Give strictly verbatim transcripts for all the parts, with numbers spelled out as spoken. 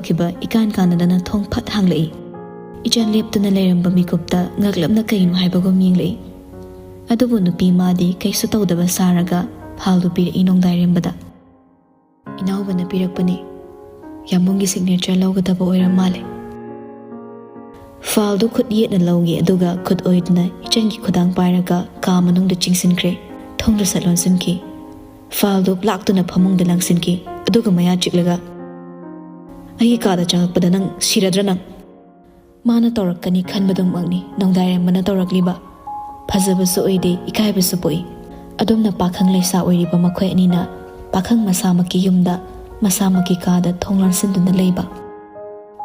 ꯈꯤꯕ ꯏꯀꯥꯟ ꯀꯥꯟꯅꯗꯅ ꯊꯣꯡ ꯐꯠ ꯍꯥꯡꯂꯛꯏ꯫ ꯏꯆꯟ ꯂꯦꯞꯇꯨꯅ ꯂꯩꯔꯝꯕ ꯃꯤꯀꯨꯞꯇ ꯉꯛꯂꯞꯅ ꯀꯩꯅꯣ ꯍꯥꯏꯕꯒꯨꯝ ꯌꯦꯡꯂꯛꯏ꯫ ꯑꯗꯨꯕꯨ ꯅꯨꯄꯤ ꯃꯥꯗꯤ ꯀꯩꯁꯨ ꯇꯧꯗꯕ ꯁꯥꯔꯒ ꯐꯥꯏꯜꯗꯨ ꯄꯤꯔꯛꯏ ꯅꯣꯡꯗꯥꯏꯔꯦꯝꯕꯗ꯫ "ꯏꯅꯥꯎꯕꯅ ꯄꯤꯔꯛꯄꯅꯤ꯫ ꯌꯥꯝꯕꯨꯡꯒꯤ ꯁꯤꯒꯅꯦꯆꯔ ꯂꯧꯒꯗꯕ ꯑꯣꯏꯔ ꯃꯥꯜꯂꯦ꯫" ꯐꯥꯏꯜꯗꯨ ꯈꯨꯠ ꯌꯦꯠꯅ ꯂꯧꯏ, ꯑꯗꯨꯒ ꯈꯨꯠ ꯑꯣꯏꯗꯨꯅ ꯏꯆꯟꯒꯤ ꯈꯨꯗꯥꯡ ꯄꯥꯏꯔꯒ ꯀꯥ ꯃꯅꯨꯡꯗ ꯆꯤꯡꯁꯤꯟꯈ꯭ꯔꯦ꯫ ꯊꯣꯡꯗꯨ ꯁꯠ ꯂꯣꯟꯁꯤꯟꯈꯤ꯫ ꯐꯥꯏꯜꯗꯨ ꯂꯥꯛꯇꯨꯅ ꯐꯃꯨꯡꯗ ꯂꯪꯁꯤꯟꯈꯤ, ꯑꯗꯨꯒ ꯃꯌꯥ ꯆꯤꯛꯂꯒ, "ꯑꯩꯒꯤ ꯀꯥꯗ ꯆꯪꯉꯛꯄꯗ ꯅꯪ ꯁꯤꯔꯗ꯭ꯔꯥ ꯅꯪ?" ꯃꯥꯅ ꯇꯧꯔꯛꯀꯅꯤ ꯈꯟꯕꯗꯨꯃꯛꯅꯤ ꯅꯣꯡꯗꯥꯏꯔꯦꯝꯕꯅ ꯇꯧꯔꯛꯂꯤꯕ꯫ ꯐꯖꯕꯁꯨ ꯑꯣꯏꯗꯦ, ꯏꯀꯥꯏꯕꯁꯨ ꯄꯣꯛꯏ꯫ ꯑꯗꯨꯝꯅ ꯄꯥꯈꯪ ꯂꯩꯁꯥ ꯑꯣꯏꯔꯤꯕ ꯃꯈꯣꯏ ꯑꯅꯤꯅ ꯄꯥꯈꯪ ꯃꯁꯥꯃꯛꯀꯤ ꯌꯨꯝꯗ, ꯃꯁꯥꯃꯛꯀꯤ ꯀꯥꯗ ꯊꯣꯡ ꯂꯣꯟꯁꯤꯟꯗꯨꯅ ꯂꯩꯕ꯫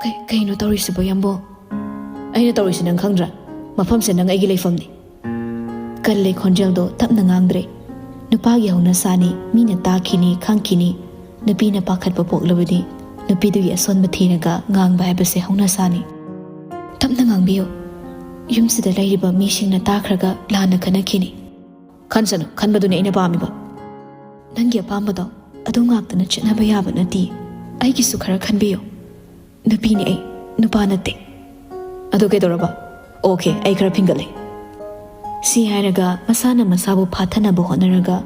"ꯀꯩ-, ꯀꯩꯅꯣ ꯇꯧꯔꯤꯁꯤꯕꯣ, ꯌꯥꯝꯕꯨꯡ?" "ꯑꯩꯅ ꯇꯧꯔꯤꯁꯤ ꯅꯪ ꯈꯪꯗ꯭ꯔꯥ? ꯃꯐꯝꯁꯦ ꯅꯪ ꯑꯩꯒꯤ ꯂꯩꯐꯝꯅꯤ꯫" ꯀꯜꯂꯦ ꯈꯣꯟꯖꯦꯜꯗꯣ, ꯇꯞꯅ ꯉꯥꯡꯗ꯭ꯔꯦ꯫ ꯅꯨꯄꯥꯒꯤ ꯍꯧꯅꯁꯥꯅꯤ, ꯃꯤꯅ ꯇꯥꯈꯤꯅꯤ, ꯈꯪꯈꯤꯅꯤ꯫ ꯅꯨꯄꯤꯅ ꯄꯥꯈꯠꯄ ꯄꯣꯛꯂꯕꯗꯤ ꯅꯨꯄꯤꯗꯨꯒꯤ ꯑꯁꯣꯟꯕ ꯊꯤꯔꯒ ꯉꯥꯡꯕ ꯍꯥꯏꯕꯁꯦ ꯍꯧꯅꯁꯥꯅꯤ꯫ "ꯇꯞꯅ ꯉꯥꯡꯕꯤꯌꯨ꯫ ꯌꯨꯝꯁꯤꯗ ꯂꯩꯔꯤꯕ ꯃꯤꯁꯤꯡꯅ ꯇꯥꯈ꯭ꯔꯒ ꯂꯥꯟꯅ ꯈꯟꯅꯈꯤꯅꯤ꯫" "ꯈꯟꯁꯅꯨ, ꯈꯟꯕꯗꯨꯅꯤ ꯑꯩꯅ ꯄꯥꯝꯃꯤꯕ꯫" "ꯅꯪꯒꯤ ꯑꯄꯥꯝꯕꯗꯣ ꯑꯗꯨ ꯉꯥꯛꯇꯅ ꯆꯠꯅꯕ ꯌꯥꯕ ꯅꯠꯇꯦ꯫ ꯑꯩꯒꯤꯁꯨ ꯈꯔ ꯈꯟꯕꯤꯌꯨ꯫ ꯅꯨꯄꯤꯅꯤ ꯑꯩ, ꯅꯨꯄꯥ ꯅꯠꯇꯦ꯫" "ꯑꯗꯨ ꯀꯩꯗꯧꯔꯕ?" "ꯑꯣꯀꯦ, ꯑꯩ ꯈꯔ ꯐꯤꯡꯒꯠꯂꯦ꯫" ꯁꯤ ꯍꯥꯏꯔꯒ ꯃꯁꯥꯅ ꯃꯁꯥꯕꯨ ꯐꯥꯊꯅꯕ ꯍꯣꯠꯅꯔꯒ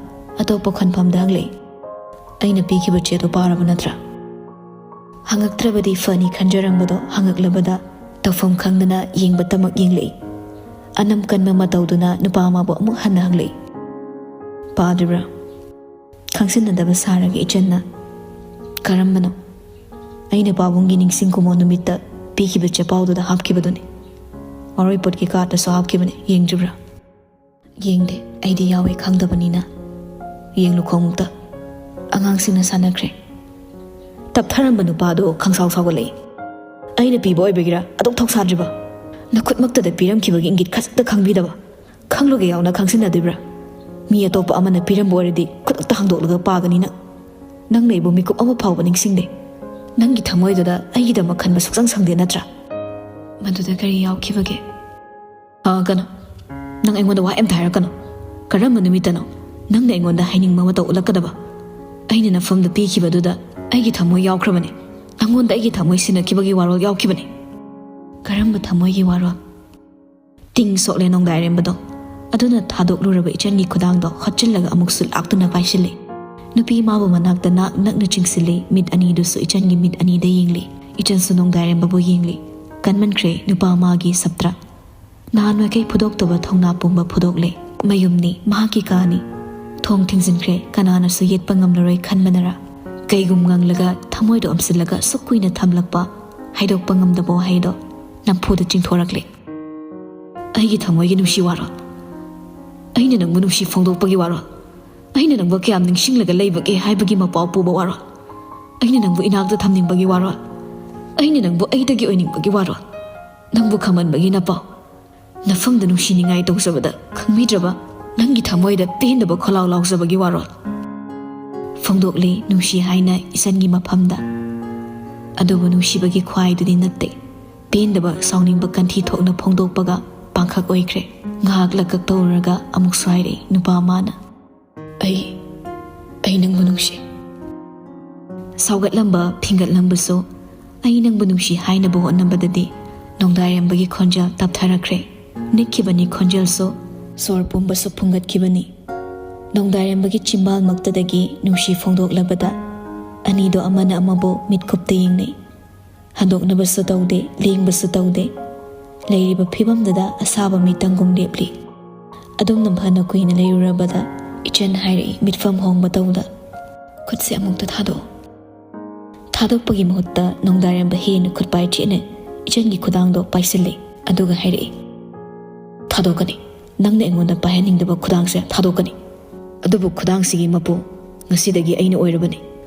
ꯑꯇꯣꯞꯄ ꯈꯟꯐꯝꯗ ꯍꯪꯂꯛꯏ꯫ "ꯑꯩꯅ ꯄꯤꯈꯤꯕ ꯆꯦꯗꯣ ꯄꯥꯔꯕ ꯅꯠꯇ꯭ꯔꯥ?" ꯍꯪꯉꯛꯇ꯭ꯔꯕꯗꯤ ꯐꯅꯤ ꯈꯟꯖꯔꯝꯕꯗꯣ ꯍꯪꯉꯛꯂꯕꯗ ꯇꯧꯐꯝ ꯈꯪꯗꯅ ꯌꯦꯡꯕꯇꯃꯛ ꯌꯦꯡꯂꯛꯏ꯫ ꯑꯅꯝ ꯀꯟꯕ ꯃꯇꯧꯗꯨꯅ ꯅꯨꯄꯥ ꯑꯃꯕꯨ ꯑꯃꯨꯛ ꯍꯟꯅ ꯍꯪꯂꯛꯏ꯫ "ꯄꯥꯗ꯭ꯔꯤꯕ꯭ꯔꯥ?" ꯈꯪꯁꯤꯟꯅꯗꯕ ꯁꯥꯔꯒ ꯏꯆꯟꯅ, "ꯀꯔꯝꯕꯅꯣ?" "ꯑꯩꯅ ꯄꯥꯕꯨꯡꯒꯤ ꯅꯤꯡꯁꯤꯡ ꯀꯨꯝꯃꯣꯟ ꯅꯨꯃꯤꯠꯇ ꯄꯤꯈꯤꯕ ꯆꯦꯄꯥꯎꯗꯨꯗ ꯍꯥꯞꯈꯤꯕꯗꯨꯅꯤ꯫ ꯃꯔꯣꯏ ꯄꯣꯠꯀꯤ ꯀꯥꯔꯠꯇꯁꯨ ꯍꯥꯞꯈꯤꯕꯅꯤ, ꯌꯦꯡꯗ꯭ꯔꯤꯕ꯭ꯔꯥ?" "ꯌꯦꯡꯗꯦ, ꯑꯩꯗꯤ ꯌꯥꯎꯋꯦ ꯈꯪꯗꯕꯅꯤꯅ꯫" "ꯌꯦꯡꯂꯨ ꯈꯣꯡꯎꯞꯇ꯫" ꯑꯉꯥꯡꯁꯤꯡꯅ ꯁꯥꯟꯅꯈ꯭ꯔꯦ꯫ ꯇꯞꯊꯔꯝꯕ ꯅꯨꯄꯥꯗꯣ ꯈꯪꯁꯥꯎ ꯁꯥꯎꯒꯠꯂꯛꯏ꯫ "ꯑꯩꯅ ꯄꯤꯕ ꯑꯣꯏꯕꯒꯤꯔ ꯑꯗꯨꯛ ꯊꯧꯁꯥꯗ꯭ꯔꯤꯕ? ꯅꯈꯨꯠꯃꯛꯇꯗ ꯄꯤꯔꯝꯈꯤꯕꯒꯤ ꯏꯪꯒꯤꯠ ꯈꯖꯤꯛꯇ ꯈꯪꯕꯤꯗꯕ? ꯈꯪꯂꯨꯒꯦ ꯌꯥꯎꯅ ꯈꯪꯁꯤꯟꯅꯗꯣꯏꯕ꯭ꯔꯥ? ꯃꯤ ꯑꯇꯣꯞꯄ ꯑꯃꯅ ꯄꯤꯔꯝꯕ ꯑꯣꯏꯔꯗꯤ ꯈꯨꯗꯛꯇ ꯍꯥꯡꯗꯣꯛꯂꯒ ꯄꯥꯒꯅꯤ ꯅꯪ꯫ ꯅꯪꯅ ꯑꯩꯕꯨ ꯃꯤꯀꯨꯞ ꯑꯃ ꯐꯥꯎꯕ ꯅꯤꯡꯁꯤꯡꯗꯦ꯫ ꯅꯪꯒꯤ ꯊꯃꯣꯏꯗꯨꯗ ꯑꯩꯒꯤꯗꯃꯛ ꯈꯟꯕ ꯁꯨꯛꯆꯪ ꯁꯪꯗꯦ ꯅꯠꯇ꯭ꯔꯥ?" "ꯃꯗꯨꯗ ꯀꯔꯤ ꯌꯥꯎꯈꯤꯕꯒꯦ?" "ꯑ, ꯀꯩꯅꯣ, ꯅꯪ ꯑꯩꯉꯣꯟꯗ ꯋꯥ ꯑꯝꯇ ꯍꯥꯏꯔꯛꯀꯅꯨ꯫ ꯀꯔꯝꯕ ꯅꯨꯃꯤꯠꯇꯅꯣ ꯅꯪꯅ ꯑꯩꯉꯣꯟꯗ ꯍꯥꯏꯅꯤꯡꯕ ꯃꯇꯧ ꯎꯠꯂꯛꯀꯗꯕ? ꯑꯩꯅ ꯅꯐꯝꯗ ꯄꯤꯈꯤꯕꯗꯨꯗ ꯑꯩꯒꯤ ꯊꯃꯣꯏ ꯌꯥꯎꯈ꯭ꯔꯕꯅꯤ꯫ ꯅꯪꯉꯣꯟꯗ ꯑꯩꯒꯤ ꯊꯃꯣꯏ ꯁꯤꯟꯅꯈꯤꯕꯒꯤ ꯋꯥꯔꯣꯜ ꯌꯥꯎꯈꯤꯕꯅꯤ꯫ ꯀꯔꯝꯕ ꯊꯃꯣꯏꯒꯤ ꯋꯥꯔꯣꯜ? ꯇꯤꯡ ꯁꯣꯛꯂꯦ ꯅꯣꯡꯗꯥꯏꯔꯦꯝꯕꯗꯣ꯫ ꯑꯗꯨꯅ ꯊꯥꯗꯣꯛꯂꯨꯔꯕ ꯏꯆꯟꯒꯤ ꯈꯨꯗꯥꯡꯗꯣ ꯍꯣꯠꯆꯤꯜꯂꯒ ꯑꯃꯨꯛꯁꯨ ꯂꯥꯛꯇꯨꯅ ꯄꯥꯏꯁꯤꯜꯂꯤ꯫ ꯅꯨꯄꯤ ꯃꯥꯕꯨ ꯃꯅꯥꯛꯇ ꯅꯥꯛ ꯅꯛꯅ ꯆꯤꯡꯁꯤꯜꯂꯤ, ꯃꯤꯠ ꯑꯅꯤꯗꯨꯁꯨ ꯏꯆꯟꯒꯤ ꯃꯤꯠ ꯑꯅꯤꯗ ꯌꯦꯡꯂꯤ꯫ ꯏꯆꯟꯁꯨ ꯅꯣꯡꯗꯥꯏꯔꯦꯝꯕꯕꯨ ꯌꯦꯡꯂꯤ꯫ ꯀꯟꯃꯟꯈ꯭ꯔꯦ ꯅꯨꯄꯥ ꯃꯥꯒꯤ ꯁꯞꯇ꯭ꯔ꯫ ꯅꯍꯥꯟ ꯃꯈꯩ ꯐꯨꯗꯣꯛꯇꯕ ꯊꯧꯅꯥ ꯄꯨꯝꯕ ꯐꯨꯗꯣꯛꯂꯦ꯫ ꯃꯌꯨꯝꯅꯤ, ꯃꯍꯥꯛꯀꯤ ꯀꯥꯅꯤ꯫ ꯊꯣꯡ ꯊꯤꯡꯖꯤꯟꯈ꯭ꯔꯦ, ꯀꯅꯥꯅꯁꯨ ꯌꯦꯠꯄ ꯉꯝꯂꯔꯣꯏ ꯈꯟꯕꯅꯔ? ꯀꯩꯒꯨꯝ ꯉꯪꯂꯒ ꯊꯃꯣꯏꯗꯣ ꯑꯝꯁꯤꯜꯂꯒ ꯑꯁꯨꯛ ꯀꯨꯏꯅ ꯊꯝꯂꯛꯄ ꯍꯥꯏꯗꯣꯛꯄ ꯉꯝꯗꯕ ꯋꯥꯍꯩꯗꯣ ꯅꯝꯐꯨꯗ ꯆꯤꯡꯊꯣꯔꯛꯂꯦ꯫ ꯑꯩꯒꯤ ꯊꯃꯣꯏꯒꯤ ꯅꯨꯡꯁꯤ ꯋꯥꯔꯣꯜ꯫ ꯑꯩꯅ ꯅꯪꯕꯨ ꯅꯨꯡꯁꯤ ꯐꯣꯡꯗꯣꯛꯄꯒꯤ ꯋꯥꯔꯣꯜ꯫ ꯑꯩꯅ ꯅꯪꯕꯨ ꯀꯌꯥꯝ ꯅꯤꯡꯁꯤꯡꯂꯒ ꯂꯩꯕꯒꯦ ꯍꯥꯏꯕꯒꯤ ꯃꯄꯥꯎ ꯄꯨꯕ ꯋꯥꯔꯣꯜ꯫ ꯑꯩꯅ ꯅꯪꯕꯨ ꯏꯅꯥꯛꯇ ꯊꯝꯅꯤꯡꯕꯒꯤ ꯋꯥꯔꯣꯜ꯫ ꯑꯩꯅ ꯅꯪꯕꯨ ꯑꯩꯗꯒꯤ ꯑꯣꯏꯅꯤꯡꯕꯒꯤ ꯋꯥꯔꯣꯜ꯫ ꯅꯪꯕꯨ ꯈꯝꯍꯟꯕꯒꯤ ꯅꯄꯥꯎ꯫ ꯅꯐꯝꯗ ꯅꯨꯡꯁꯤꯅꯤꯡꯉꯥꯏ ꯇꯧꯖꯕꯗ ꯈꯪꯕꯤꯗ꯭ꯔꯕ ꯅꯪꯒꯤ ꯊꯃꯣꯏꯗ ꯄꯦꯟꯗꯕ ꯈꯣꯜꯂꯥꯎ ꯂꯥꯎꯖꯕꯒꯤ ꯋꯥꯔꯣꯜ꯫ ꯐꯣꯡꯗꯣꯛꯂꯤ ꯅꯨꯡꯁꯤ ꯍꯥꯏꯅ ꯏꯆꯟꯒꯤ ꯃꯐꯝꯗ꯫ ꯑꯗꯨꯕꯨ ꯅꯨꯡꯁꯤꯕꯒꯤ ꯈ꯭ꯋꯥꯏꯗꯨꯗꯤ ꯅꯠꯇꯦ꯫ ꯄꯦꯟꯗꯕ, ꯁꯥꯎꯅꯤꯡꯕ ꯀꯟꯊꯤ ꯊꯣꯛꯅ ꯐꯣꯡꯗꯣꯛꯄꯒ ꯄꯥꯡꯈꯛ ꯑꯣꯏꯈ꯭ꯔꯦ꯫ ꯉꯥꯏꯍꯥꯛ ꯂꯛꯀꯛ ꯇꯧꯔꯨꯔꯒ ꯑꯃꯨꯛꯁꯨ ꯍꯥꯏꯔꯛꯏ ꯅꯨꯄꯥ ꯑꯃꯅ, "ꯑꯩ, ꯑꯩ ꯅꯪꯕꯨ ꯅꯨꯡꯁꯤ꯫" ꯁꯥꯎꯒꯠꯂꯝꯕ, ꯐꯤꯡꯒꯠꯂꯝꯕꯁꯨ ꯑꯩ ꯅꯪꯕꯨ ꯅꯨꯡꯁꯤ ꯍꯥꯏꯅꯕ ꯍꯣꯠꯅꯕꯗꯗꯤ ꯅꯣꯡꯗꯥꯏꯔꯦꯝꯕꯒꯤ ꯈꯣꯟꯖꯦꯜ ꯇꯞꯊꯔꯛꯈ꯭ꯔꯦ꯫ ꯅꯤꯛꯈꯤꯕꯅꯤ ꯈꯣꯟꯖꯦꯜꯁꯨ, ꯁꯣꯔ ꯄꯨꯝꯕꯁꯨ ꯐꯨꯡꯒꯠꯈꯤꯕꯅꯤ꯫ ꯅꯣꯡꯗꯥꯏꯔꯦꯝꯕꯒꯤ ꯆꯤꯝꯕꯥꯜꯃꯛꯇꯗꯒꯤ ꯅꯨꯡꯁꯤ ꯐꯣꯡꯗꯣꯛꯂꯕꯗ ꯑꯅꯤꯗꯣ ꯑꯃꯅ ꯑꯃꯕꯨ ꯃꯤꯠꯀꯨꯞꯇ ꯌꯦꯡꯅꯩ꯫ ꯍꯟꯗꯣꯛꯅꯕꯁꯨ ꯇꯧꯗꯦ, ꯂꯦꯡꯕꯁꯨ ꯇꯧꯗꯦ꯫ ꯂꯩꯔꯤꯕ ꯐꯤꯕꯝꯗꯨꯗ ꯑꯁꯥꯕ ꯃꯤꯇꯪꯒꯨꯝ ꯂꯦꯞꯂꯤ꯫ ꯑꯗꯨꯝꯅ ꯐꯅ ꯀꯨꯏꯅ ꯂꯩꯔꯨꯔꯕꯗ ꯏꯆꯟ ꯍꯥꯏꯔꯛꯏ ꯃꯤꯠꯐꯝ ꯍꯣꯡꯕ ꯇꯧꯗ, "ꯈꯨꯠꯁꯦ ꯑꯃꯨꯛꯇ ꯊꯥꯗꯣꯛꯑꯣ꯫" ꯊꯥꯗꯣꯛꯄꯒꯤ ꯃꯍꯨꯠꯇ ꯅꯣꯡꯗꯥꯏꯔꯦꯝꯕ ꯍꯦꯟꯅ ꯈꯨꯠ ꯄꯥꯏ ꯆꯦꯠꯅ ꯏꯆꯟꯒꯤ ꯈꯨꯗꯥꯡꯗꯣ ꯄꯥꯏꯁꯤꯜꯂꯤ꯫ ꯑꯗꯨꯒ ꯍꯥꯏꯔꯛꯏ, "ꯊꯥꯗꯣꯛꯀꯅꯤ꯫ ꯅꯪꯅ ꯑꯩꯉꯣꯟꯗ ꯄꯥꯏꯍꯟꯅꯤꯡꯗꯕ ꯈꯨꯗꯥꯡꯁꯦ ꯊꯥꯗꯣꯛꯀꯅꯤ꯫ ꯑꯗꯨꯕꯨ ꯈꯨꯗꯥꯡꯁꯤꯒꯤ ꯃꯄꯨ ꯉꯁꯤꯗꯒꯤ ꯑꯩꯅ ꯑꯣꯏꯔꯕꯅꯤ꯫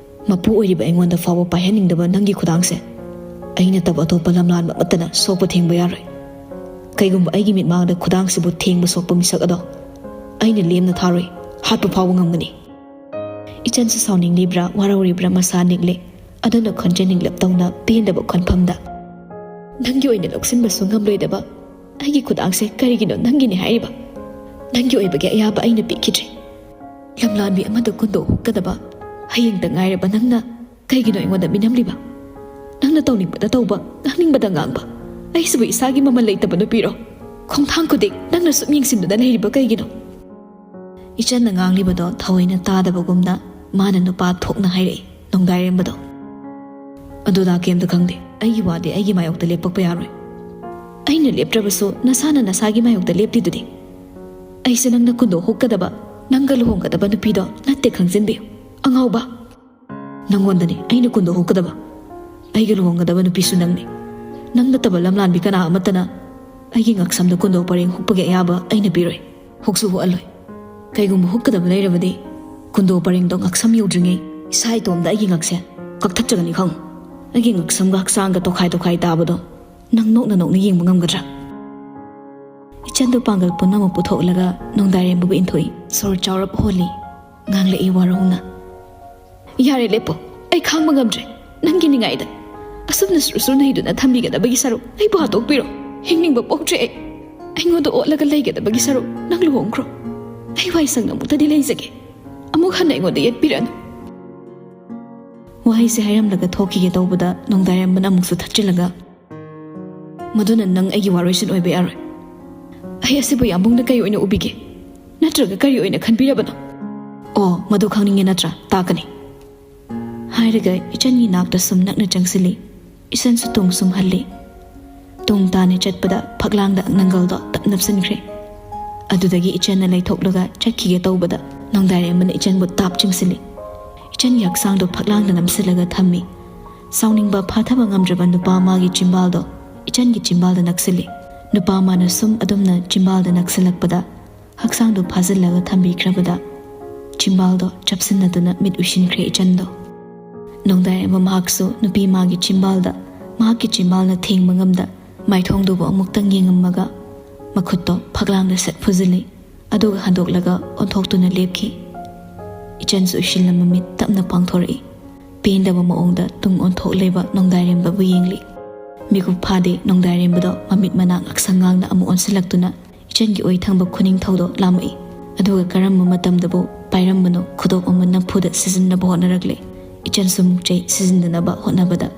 ꯃꯄꯨ ꯑꯣꯏꯔꯤꯕ ꯑꯩꯉꯣꯟꯗ ꯐꯥꯎꯕ ꯄꯥꯏꯍꯟꯅꯤꯡꯗꯕ ꯅꯪꯒꯤ ꯈꯨꯗꯥꯡꯁꯦ ꯑꯩ ꯅꯠꯇꯕ ꯑꯇꯣꯞꯄ ꯂꯝꯂꯥꯟꯕ ꯑꯃꯠꯇꯅ ꯁꯣꯛꯄ ꯊꯦꯡꯕ ꯌꯥꯔꯣꯏ꯫ ꯀꯩꯒꯨꯝꯕ ꯑꯩꯒꯤ ꯃꯤꯠꯃꯥꯡꯗ ꯈꯨꯗꯥꯡꯁꯤꯕꯨ ꯊꯦꯡꯕ ꯁꯣꯛꯄ ꯃꯤꯁꯛ ꯑꯗꯣ ꯑꯩꯅ ꯂꯦꯝꯅ ꯊꯥꯔꯣꯏ, ꯍꯥꯠꯄ ꯐꯥꯎꯕ ꯉꯝꯒꯅꯤ꯫" ꯏꯆꯟꯁꯨ ꯁꯥꯎꯅꯤꯡꯂꯤꯕ꯭ꯔꯥ, ꯋꯥꯔꯧꯔꯤꯕ꯭ꯔꯥ ꯃꯁꯥ ꯅꯤꯛꯂꯦ꯫ ꯑꯗꯨꯅ ꯈꯣꯟꯖꯦꯜ ꯅꯤꯛꯂꯞ ꯇꯧꯅ ꯄꯦꯟꯗꯕ ꯈꯣꯟꯐꯝꯗ, "ꯅꯪꯒꯤ ꯑꯣꯏꯅ ꯂꯧꯁꯤꯟꯕꯁꯨ ꯉꯝꯂꯣꯏꯗꯕ ꯑꯩꯒꯤ ꯈꯨꯗꯥꯡꯁꯦ ꯀꯔꯤꯒꯤꯅꯣ ꯅꯪꯒꯤꯅꯤ ꯍꯥꯏꯔꯤꯕ? ꯅꯪꯒꯤ ꯑꯣꯏꯕꯒꯤ ꯑꯌꯥꯕ ꯑꯩꯅ ꯄꯤꯈꯤꯗ꯭ꯔꯤ꯫ ꯂꯝꯂꯥꯟꯕꯤ ꯑꯃꯗ ꯀꯨꯟꯗꯣꯛ ꯍꯨꯛꯀꯗꯕ ꯍꯌꯦꯡꯇ ꯉꯥꯏꯔꯕ ꯅꯪꯅ ꯀꯩꯒꯤꯅꯣ ꯑꯩꯉꯣꯟꯗ ꯃꯤꯅꯝꯂꯤꯕ? ꯅꯪꯅ ꯇꯧꯅꯤꯡꯕꯗ ꯇꯧꯕ, ꯉꯥꯡꯅꯤꯡꯕꯗ ꯉꯥꯡꯕ꯫ ꯑꯩꯁꯤꯕꯨ ꯏꯁꯥꯒꯤ ꯃꯃꯜ ꯂꯩꯇꯕ ꯅꯨꯄꯤꯔꯣ? ꯈꯣꯡꯊꯥꯡ ꯈꯨꯗꯤꯡ ꯅꯪꯅ ꯁꯨꯝ ꯌꯦꯡꯁꯤꯟꯗꯨꯅ ꯂꯩꯔꯤꯕ ꯀꯩꯒꯤꯅꯣ? ꯏꯆꯟꯅ ꯉꯥꯡꯂꯤꯕꯗꯣ ꯊꯑꯣꯏꯅ ꯇꯥꯗꯕꯒꯨꯝꯅ ꯃꯥꯅ ꯅꯨꯄꯥ ꯊꯣꯛꯅ ꯍꯥꯏꯔꯛꯏ ꯅꯣꯡꯗꯥꯏꯔꯦꯝꯕꯗꯣ꯫ ꯑꯗꯨꯗ ꯀꯩꯝꯇ ꯈꯪꯗꯦ꯫ ꯑꯩꯒꯤ ꯋꯥꯗꯤ ꯑꯩꯒꯤ ꯃꯥꯌꯣꯛꯇ ꯂꯦꯞꯄꯛꯄ ꯌꯥꯔꯣꯏ꯫ ꯑꯩꯅ ꯂꯦꯞꯇ꯭ꯔꯕꯁꯨ ꯅꯁꯥꯅ ꯅꯁꯥꯒꯤ ꯃꯥꯌꯣꯛꯇ ꯂꯦꯞꯇꯤꯗꯨꯗꯤ꯫ ꯑꯩꯁꯦ ꯅꯪꯅ ꯀꯨꯟꯗꯣ ꯍꯨꯛꯀꯗꯕ, ꯅꯪꯒ ꯂꯨꯍꯣꯡꯒꯗꯕ ꯅꯨꯄꯤꯗꯣ ꯅꯠꯇꯦ, ꯈꯪꯖꯤꯟꯕꯤꯌꯨ꯫ ꯑꯉꯥꯎꯕ! ꯅꯪꯉꯣꯟꯗꯅꯦ ꯑꯩꯅ ꯀꯨꯟꯗꯣ ꯍꯨꯛꯀꯗꯕ꯫ ꯑꯩꯒ ꯂꯨꯍꯣꯡꯒꯗꯕ ꯅꯨꯄꯤꯁꯨ ꯅꯪꯅꯤ꯫ ꯅꯪ ꯅꯠꯇꯕ ꯂꯝꯂꯥꯟꯕꯤ ꯀꯅꯥ ꯑꯃꯠꯇꯅ ꯑꯩꯒꯤ ꯉꯛꯁꯝꯗ ꯀꯨꯟꯗꯣ ꯄꯔꯦꯡ ꯍꯨꯛꯄꯒꯤ ꯑꯌꯥꯕ ꯑꯩꯅ ꯄꯤꯔꯣꯏ꯫ ꯍꯨꯛꯁꯨ ꯍꯨꯛꯍꯜꯂꯣꯏ꯫ ꯀꯩꯒꯨꯝꯕ ꯍꯨꯛꯀꯗꯕ ꯂꯩꯔꯕꯗꯤ ꯀꯨꯟꯗꯣ ꯄꯔꯦꯡꯗꯣ ꯉꯛꯁꯝ ꯌꯧꯗ꯭ꯔꯤꯉꯩ ꯏꯁꯥ ꯏꯇꯣꯝꯗ ꯑꯩꯒꯤ ꯉꯛꯁꯦ ꯀꯛꯊꯠꯆꯒꯅꯤ, ꯈꯪꯉꯨ꯫ ꯑꯩꯒꯤ ꯉꯛꯁꯝꯒ ꯍꯛꯆꯥꯡꯒ ꯇꯣꯈꯥꯏ ꯇꯣꯈꯥꯏ ꯇꯥꯕꯗꯣ ꯅꯪ ꯅꯣꯛꯅ ꯅꯣꯛꯅ ꯌꯦꯡꯕ ꯉꯝꯒꯗ꯭ꯔꯥ? ꯏꯆꯟꯗꯨ ꯄꯥꯡꯒꯜ ꯄꯨꯝꯅꯃꯛ ꯄꯨꯊꯣꯛꯂꯒ ꯅꯣꯡꯗꯥꯏꯔꯦꯝꯕꯕꯨ ꯏꯟꯊꯣꯛꯏ꯫ ꯁꯣꯔ ꯆꯥꯎꯔꯞ ꯍꯣꯜꯂꯤ꯫ ꯉꯥꯡꯂꯛꯏ ꯋꯥꯔꯧꯅ, "ꯌꯥꯔꯦ, ꯂꯦꯞꯄꯣ꯫ ꯑꯩ ꯈꯥꯡꯕ ꯉꯝꯗ꯭ꯔꯦ꯫ ꯅꯪꯒꯤ ꯅꯤꯡꯉꯥꯏꯗ ꯑꯁꯨꯝꯅ ꯁꯨꯔ ꯁꯨꯔ ꯅꯩꯗꯨꯅ ꯊꯝꯕꯤꯒꯗꯕꯒꯤ ꯁꯔꯨꯛ ꯑꯩꯕꯨ ꯍꯥꯠꯇꯣꯛꯄꯤꯔꯣ꯫ ꯍꯤꯡꯅꯤꯡꯕ ꯄꯣꯛꯇ꯭ꯔꯦ ꯑꯩ꯫ ꯑꯩꯉꯣꯟꯗ ꯑꯣꯠꯂꯒ ꯂꯩꯒꯗꯕꯒꯤ ꯁꯔꯨꯛ ꯅꯪ ꯂꯨꯍꯣꯡꯈ꯭ꯔꯣ꯫ ꯑꯩ ꯋꯥꯏ ꯁꯪꯅ ꯑꯃꯨꯛꯇꯗꯤ ꯂꯩꯖꯒꯦ꯫ ꯑꯃꯨꯛ ꯍꯟꯅ ꯑꯩꯉꯣꯟꯗ ꯌꯦꯠꯄꯤꯔꯅꯨ"꯫ ꯋꯥꯍꯩꯁꯦ ꯍꯥꯏꯔꯝꯂꯒ ꯊꯣꯛꯈꯤꯒꯦ ꯇꯧꯕꯗ ꯅꯣꯡꯗꯥꯏꯔꯦꯝꯕꯅ ꯑꯃꯨꯛꯁꯨ ꯊꯠꯆꯤꯜꯂꯒ, "ꯃꯗꯨꯅ ꯅꯪ ꯑꯩꯒꯤ ꯋꯥꯔꯣꯏꯁꯤꯟ ꯑꯣꯏꯕ ꯌꯥꯔꯣꯏ꯫ ꯑꯩ ꯑꯁꯤꯕꯨ ꯌꯥꯝꯕꯨꯡꯅ ꯀꯩ ꯑꯣꯏꯅ ꯎꯕꯤꯒꯦ? ꯅꯠꯇ꯭ꯔꯒ ꯀꯔꯤ ꯑꯣꯏꯅ ꯈꯟꯕꯤꯔꯕꯅꯣ?" "ꯑꯣ, ꯃꯗꯨ ꯈꯪꯅꯤꯡꯉꯦ ꯅꯠꯇ꯭ꯔꯥ? ꯇꯥꯛꯀꯅꯤ"꯫ ꯍꯥꯏꯔꯒ ꯏꯆꯟꯒꯤ ꯅꯥꯛꯇ ꯁꯨꯝ ꯅꯛꯅ ꯆꯪꯁꯤꯜꯂꯤ꯫ ꯏꯆꯟꯁꯨ ꯇꯨꯡ ꯁꯨꯝ ꯍꯜꯂꯤ꯫ ꯇꯨꯡ ꯇꯥꯅ ꯆꯠꯄꯗ ꯐꯛꯂꯥꯡꯗ ꯅꯪꯒꯜꯗꯣ ꯇꯞ ꯅꯞꯁꯤꯟꯈ꯭ꯔꯦ꯫ ꯑꯗꯨꯗꯒꯤ ꯏꯆꯟꯅ ꯂꯩꯊꯣꯛꯂꯒ ꯆꯠꯈꯤꯒꯦ ꯇꯧꯕꯗ ꯅꯣꯡꯗꯥꯏꯔꯦꯝꯕꯅ ꯏꯆꯟꯕꯨ ꯇꯥꯞ ꯆꯤꯡꯁꯤꯜꯂꯤ꯫ ꯏꯆꯟꯒꯤ ꯍꯛꯆꯥꯡꯗꯣ ꯐꯛꯂꯥꯡꯗ ꯅꯝꯁꯤꯜꯂꯒ ꯊꯝꯃꯤ꯫ ꯁꯥꯎꯅꯤꯡꯕ ꯐꯥꯊꯕ ꯉꯝꯗ꯭ꯔꯕ ꯅꯨꯄꯥ ꯃꯥꯒꯤ ꯆꯤꯝꯕꯥꯜꯗꯣ ꯏꯆꯟꯒꯤ ꯆꯤꯝꯕꯥꯜꯗ ꯅꯛꯁꯤꯜꯂꯤ꯫ ꯅꯨꯄꯥ ꯃꯥꯅ ꯁꯨꯝ ꯑꯗꯨꯝꯅ ꯆꯤꯝꯕꯥꯜꯗ ꯅꯛꯁꯤꯜꯂꯛꯄꯗ ꯍꯛꯆꯥꯡꯗꯣ ꯐꯥꯖꯤꯜꯂꯒ ꯊꯝꯕꯤꯈ꯭ꯔꯕꯗ ꯆꯤꯝꯕꯥꯜꯗꯣ ꯆꯞꯁꯤꯟꯅꯗꯨꯅ ꯃꯤꯠ ꯎꯏꯁꯤꯟꯈ꯭ꯔꯦ ꯏꯆꯟꯗꯣ꯫ ꯅꯣꯡꯗꯥꯏꯔꯦꯝꯕ ꯃꯍꯥꯛꯁꯨ ꯅꯨꯄꯤ ꯃꯥꯒꯤ ꯆꯤꯝꯕꯥꯜꯗ ꯃꯍꯥꯛꯀꯤ ꯆꯤꯝꯕꯥꯜꯅ ꯊꯦꯡꯕ ꯉꯝꯗ ꯃꯥꯏꯊꯣꯡꯗꯨꯕꯨ ꯑꯃꯨꯛꯇꯪ ꯌꯦꯡꯉꯝꯃꯒ ꯃꯈꯨꯠꯇꯣ ꯐꯛꯂꯥꯡꯗ ꯁꯠ ꯐꯨꯖꯤꯜꯂꯤ꯫ ꯑꯗꯨꯒ ꯍꯟꯗꯣꯛꯂꯒ ꯑꯣꯟꯊꯣꯛꯇꯨꯅ ꯂꯦꯞꯈꯤ꯫ ꯏꯆꯟꯁꯨ ꯎꯏꯁꯤꯜꯂꯝꯕ ꯃꯤꯠ ꯇꯞꯅ ꯄꯥꯡꯊꯣꯔꯛꯏ꯫ ꯄꯦꯟꯗꯕ ꯃꯑꯣꯡꯗ ꯇꯨꯡ ꯑꯣꯟꯊꯣꯛꯂꯤꯕ ꯅꯣꯡꯗꯥꯏꯔꯦꯝꯕꯕꯨ ꯌꯦꯡꯂꯤ꯫ ꯃꯤꯀꯨꯞ ꯐꯥꯗꯦ ꯅꯣꯡꯗꯥꯏꯔꯦꯝꯕꯗꯣ ꯃꯃꯤꯠ ꯃꯅꯥ ꯉꯥꯛꯁꯪ ꯉꯥꯡꯅ ꯑꯃꯨꯛ ꯑꯣꯟꯁꯤꯜꯂꯛꯇꯨꯅ ꯏꯆꯟꯒꯤ ꯑꯣꯏ ꯊꯪꯕ ꯈꯨꯅꯤꯡꯊꯧꯗꯣ ꯂꯥꯝꯃꯛꯏ꯫ ꯑꯗꯨꯒ ꯀꯔꯝꯕ ꯃꯇꯝꯗꯕꯨ ꯄꯥꯏꯔꯝꯕꯅꯣ ꯈꯨꯗꯣꯞ ꯑꯃ ꯅꯝꯐꯨꯗ ꯁꯤꯖꯤꯟꯅꯕ ꯍꯣꯠꯅꯔꯛꯂꯦ꯫ ꯏꯆꯟꯁꯨ ꯃꯨꯛꯆꯩ ꯁꯤꯖꯤꯟꯅꯅꯕ ꯍꯣꯠꯅꯕꯗ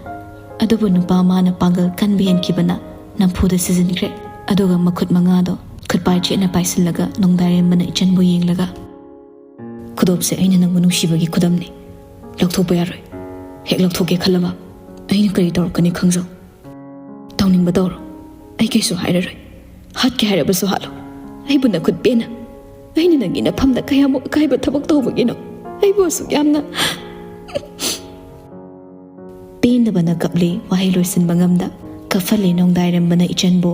ꯑꯗꯨꯕꯨ ꯅꯨꯄꯥ ꯃꯥꯅ ꯄꯥꯡꯒꯜ ꯀꯟꯕ ꯍꯦꯟꯈꯤꯕꯅ ꯅꯝꯐꯨꯗ ꯁꯤꯖꯤꯟꯈ꯭ꯔꯦ꯫ ꯑꯗꯨꯒ ꯃꯈꯨꯠ ꯃꯉꯥꯗꯣ ꯈꯨꯠꯄꯥꯏ ꯆꯦꯠꯅ ꯄꯥꯏꯁꯤꯜꯂꯒ ꯅꯣꯡꯗꯥꯏꯔꯦꯝꯕꯅ ꯏꯆꯟꯕꯨ ꯌꯦꯡꯂꯒ, "ꯈꯨꯗꯣꯞꯁꯦ ꯑꯩꯅ ꯅꯪꯕꯨ ꯅꯨꯡꯁꯤꯕꯒꯤ ꯈꯨꯗꯝꯅꯤ꯫ ꯂꯧꯊꯣꯛꯄ ꯌꯥꯔꯣꯏ꯫ ꯍꯦꯛ ꯂꯧꯊꯣꯛꯀꯦ ꯈꯜꯂꯕ ꯑꯩꯅ ꯀꯔꯤ ꯇꯧꯔꯛꯀꯅꯤ ꯈꯪꯖꯧ꯫ ꯇꯧꯅꯤꯡꯕ ꯇꯧꯔꯣ, ꯑꯩ ꯀꯩꯁꯨ ꯍꯥꯏꯔꯔꯣꯏ꯫ ꯍꯥꯠꯀꯦ ꯍꯥꯏꯔꯕꯁꯨ ꯍꯥꯠꯂꯣ, ꯑꯩꯕꯨ ꯅꯈꯨꯠ ꯄꯦꯟꯅ꯫ ꯑꯩꯅ ꯅꯪꯒꯤ ꯅꯐꯝꯗ ꯀꯌꯥꯃꯨꯛ ꯑꯀꯥꯏꯕ ꯊꯕꯛ ꯇꯧꯕꯒꯤꯅꯣ? ꯑꯩꯕꯨ ꯑꯁꯨꯛ ꯌꯥꯝꯅ" ꯄꯦꯟꯗꯕꯅ ꯀꯞꯂꯤ, ꯋꯥꯍꯩ ꯂꯣꯏꯁꯤꯟꯕ ꯉꯝꯗ꯫ ꯀꯞꯍꯜꯂꯤ ꯅꯣꯡꯗꯥꯏꯔꯦꯝꯕꯅ ꯏꯆꯟꯕꯨ꯫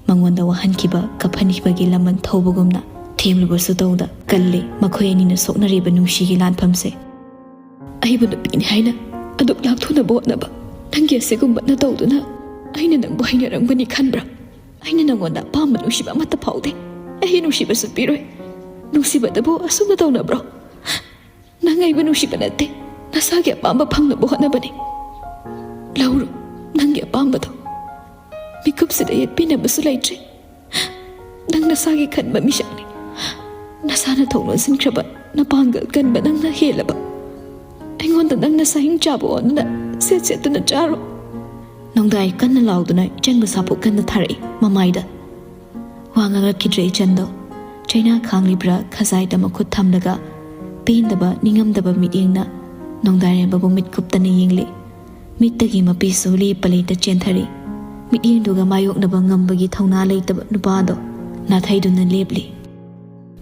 ꯃꯉꯣꯟꯗ ꯋꯥꯍꯟꯈꯤꯕ ꯀꯞꯍꯟꯈꯤꯕꯒꯤ ꯂꯃꯟ ꯊꯧꯕꯒꯨꯝꯅ ꯊꯦꯝꯂꯨꯕꯁꯨ ꯇꯧꯗ ꯀꯜꯂꯤ꯫ ꯃꯈꯣꯏ ꯑꯅꯤꯅ ꯁꯣꯛꯅꯔꯤꯕ ꯅꯨꯡꯁꯤꯒꯤ ꯂꯥꯟꯐꯝꯁꯦ꯫ "ꯑꯩꯕꯨ ꯅꯨꯄꯤꯅꯤ ꯍꯥꯏꯅ ꯑꯗꯨꯛ ꯂꯥꯛꯊꯣꯛꯅꯕ ꯍꯣꯠꯅꯕ ꯅꯪꯒꯤ ꯑꯁꯤꯒꯨꯝꯕ ꯅꯇꯧꯗꯨꯅ ꯑꯩꯅ ꯅꯪꯕꯨ ꯍꯩꯅꯔꯝꯒꯅꯤ ꯈꯟꯕ꯭ꯔꯥ? ꯑꯩꯅ ꯅꯪꯉꯣꯟꯗ ꯑꯄꯥꯝꯕ ꯅꯨꯡꯁꯤꯕ ꯑꯃꯠꯇ ꯐꯥꯎꯗꯦ꯫ ꯑꯩ ꯅꯨꯡꯁꯤꯕꯁꯨ ꯄꯤꯔꯣꯏ꯫ ꯅꯨꯡꯁꯤꯕꯗꯕꯨ ꯑꯁꯨꯝꯅ ꯇꯧꯅꯕ꯭ꯔꯣ? ꯅꯪ ꯑꯩꯕꯨ ꯅꯨꯡꯁꯤꯕ ꯅꯠꯇꯦ, ꯅꯁꯥꯒꯤ ꯑꯄꯥꯝꯕ ꯐꯪꯅꯕ ꯍꯣꯠꯅꯕꯅꯤ꯫ ꯂꯧꯔꯣ ꯅꯪꯒꯤ ꯑꯄꯥꯝꯕꯗꯣ꯫ ꯃꯤꯀꯨꯞꯁꯤꯗ ꯌꯦꯠꯄꯤꯅꯕꯁꯨ ꯂꯩꯇ꯭ꯔꯦ꯫ ꯅꯪ ꯅꯁꯥꯒꯤ ꯈꯟꯕ ꯃꯤꯁꯛꯅꯤ꯫ ꯅꯁꯥꯅ ꯊꯣꯡ ꯂꯣꯟꯁꯤꯟꯈ꯭ꯔꯕ ꯅꯄꯥꯡꯒꯜ ꯀꯟꯕ ꯅꯪꯅ ꯍꯦꯜꯂꯕ꯫ ꯑꯩꯉꯣꯟꯗ ꯅꯪ ꯅꯁꯥ ꯍꯤꯡ ꯆꯥꯕ ꯑꯣꯟꯗꯨꯅ ꯁꯦꯠ ꯁꯦꯠꯇꯨꯅ ꯆꯥꯔꯣ꯫" ꯅꯣꯡꯗꯥꯏ ꯀꯟꯅ ꯂꯥꯎꯗꯨꯅ ꯏꯆꯟꯕꯨ ꯁꯥꯐꯨ ꯀꯟꯅ ꯊꯥꯔꯛꯏ ꯃꯃꯥꯏꯗ꯫ ꯋꯥ ꯉꯥꯡꯂꯛꯈꯤꯗ꯭ꯔꯦ ꯏꯆꯟꯗꯣ꯫ ꯆꯩꯅꯥ ꯈꯥꯡꯂꯤꯕ꯭ꯔꯥ ꯈꯖꯥꯏꯗ ꯃꯈꯨꯠ ꯊꯝꯂꯒ ꯄꯦꯟꯗꯕ ꯅꯤꯡꯉꯝꯗꯕ ꯃꯤꯠꯌꯦꯡꯅ ꯅꯣꯡꯗꯥꯏꯔꯦꯝꯕꯕꯨ ꯃꯤꯠ ꯀꯨꯞꯇꯅ ꯌꯦꯡꯂꯤ꯫ ꯃꯤꯠꯇꯒꯤ ꯃꯄꯤꯁꯨ ꯂꯦꯞꯄ ꯂꯩꯇ ꯆꯦꯟꯊꯔꯤ꯫ ꯃꯤꯠꯌꯦꯡꯗꯨꯒ ꯃꯥꯌꯣꯛꯅꯕ ꯉꯝꯕꯒꯤ ꯊꯧꯅꯥ ꯂꯩꯇꯕ ꯅꯨꯄꯥꯗꯣ ꯅꯥꯊꯩꯗꯨꯅ ꯂꯦꯞꯂꯤ꯫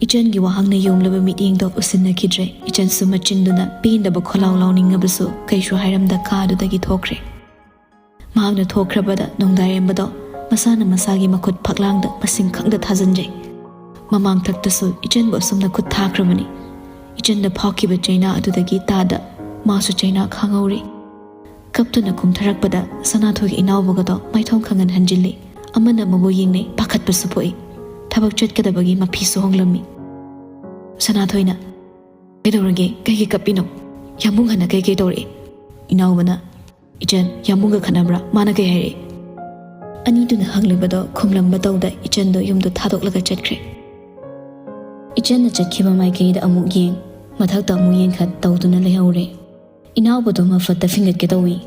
ꯏꯆꯟꯒꯤ ꯋꯥꯍꯪꯅ ꯌꯣꯝꯂꯕ ꯃꯤꯠꯌꯦꯡꯗꯣ ꯎꯁꯤꯟꯅꯈꯤꯗ꯭ꯔꯦ꯫ ꯏꯆꯟꯁꯨ ꯃꯆꯤꯟꯗꯨꯅ ꯄꯦꯟꯗꯕ ꯈꯣꯜꯂꯥꯎ ꯂꯥꯎꯅꯤꯡꯉꯕꯁꯨ ꯀꯩꯁꯨ ꯍꯥꯏꯔꯝꯗ ꯀꯥꯗꯨꯗꯒꯤ ꯊꯣꯛꯈ꯭ꯔꯦ꯫ ꯃꯍꯥꯛꯅ ꯊꯣꯛꯈ꯭ꯔꯕꯗ ꯅꯣꯡꯗꯥꯏꯔꯦꯝꯕꯗꯣ ꯃꯁꯥꯅ ꯃꯁꯥꯒꯤ ꯃꯈꯨꯠ ꯐꯛꯂꯥꯡꯗ ꯃꯁꯤꯡ ꯈꯪꯗ ꯊꯥꯖꯤꯟꯖꯩ꯫ ꯃꯃꯥꯡꯊꯛꯇꯁꯨ ꯏꯆꯟꯕꯨ ꯑꯁꯨꯝꯅ ꯈꯨꯠ ꯊꯥꯈ꯭ꯔꯕꯅꯤ꯫ ꯏꯆꯟꯗ ꯐꯥꯎꯈꯤꯕ ꯆꯩꯅꯥ ꯑꯗꯨꯗꯒꯤ ꯇꯥꯗ ꯃꯥꯁꯨ ꯆꯩꯅꯥ ꯈꯥꯡꯍꯧꯔꯤ꯫ ꯀꯞꯇꯨꯅ ꯀꯨꯝꯊꯔꯛꯄꯗ ꯁꯅꯥꯊꯣꯏꯒꯤ ꯏꯅꯥꯎꯕꯒꯗꯣ ꯃꯥꯏꯊꯣꯡ ꯈꯪꯍꯟ ꯍꯟꯖꯤꯜꯂꯤ꯫ ꯑꯃꯅ ꯑꯃꯕꯨ ꯌꯦꯡꯅꯩ, ꯄꯥꯈꯠꯄꯁꯨ ꯄꯣꯛꯏ꯫ ꯊꯕꯛ ꯆꯠꯀꯗꯕꯒꯤ ꯃꯐꯤꯁꯨ ꯍꯣꯡꯂꯝꯃꯤ꯫ ꯁꯅꯥꯊꯣꯏꯅ, "ꯀꯩꯗꯧꯔꯒꯦ? ꯀꯩꯒꯤ ꯀꯞꯄꯤꯅꯣ? ꯌꯥꯝꯕꯨꯡ ꯍꯟꯅ ꯀꯩ ꯀꯩ ꯇꯧꯔꯛꯑꯦ?" ꯏꯅꯥꯎꯕꯅ, "ꯏꯆꯟ, ꯌꯥꯝꯕꯨꯡꯒ ꯈꯠꯅꯕ꯭ꯔꯥ? ꯃꯥꯅ ꯀꯩ ꯍꯥꯏꯔꯛꯑꯦ?" ꯑꯅꯤꯗꯨꯅ ꯍꯪꯂꯤꯕꯗꯣ ꯈꯨꯝꯂꯝꯕ ꯇꯧꯗ ꯏꯆꯟꯗꯣ ꯌꯨꯝꯗꯣ ꯊꯥꯗꯣꯛꯂꯒ ꯆꯠꯈ꯭ꯔꯦ꯫ ꯏꯆꯟꯅ ꯆꯠꯈꯤꯕ ꯃꯥꯏꯀꯩꯗ ꯑꯃꯨꯛ ꯌꯦꯡ, ꯃꯊꯛꯇ ꯑꯃꯨꯛ ꯌꯦꯡꯈꯠ ꯇꯧꯗꯨꯅ ꯂꯩꯍꯧꯔꯦ꯫ ꯏꯅꯥꯎꯕꯗꯣ ꯃꯐꯠꯇ ꯐꯤꯡꯒꯠꯀꯦ ꯇꯧꯏ꯫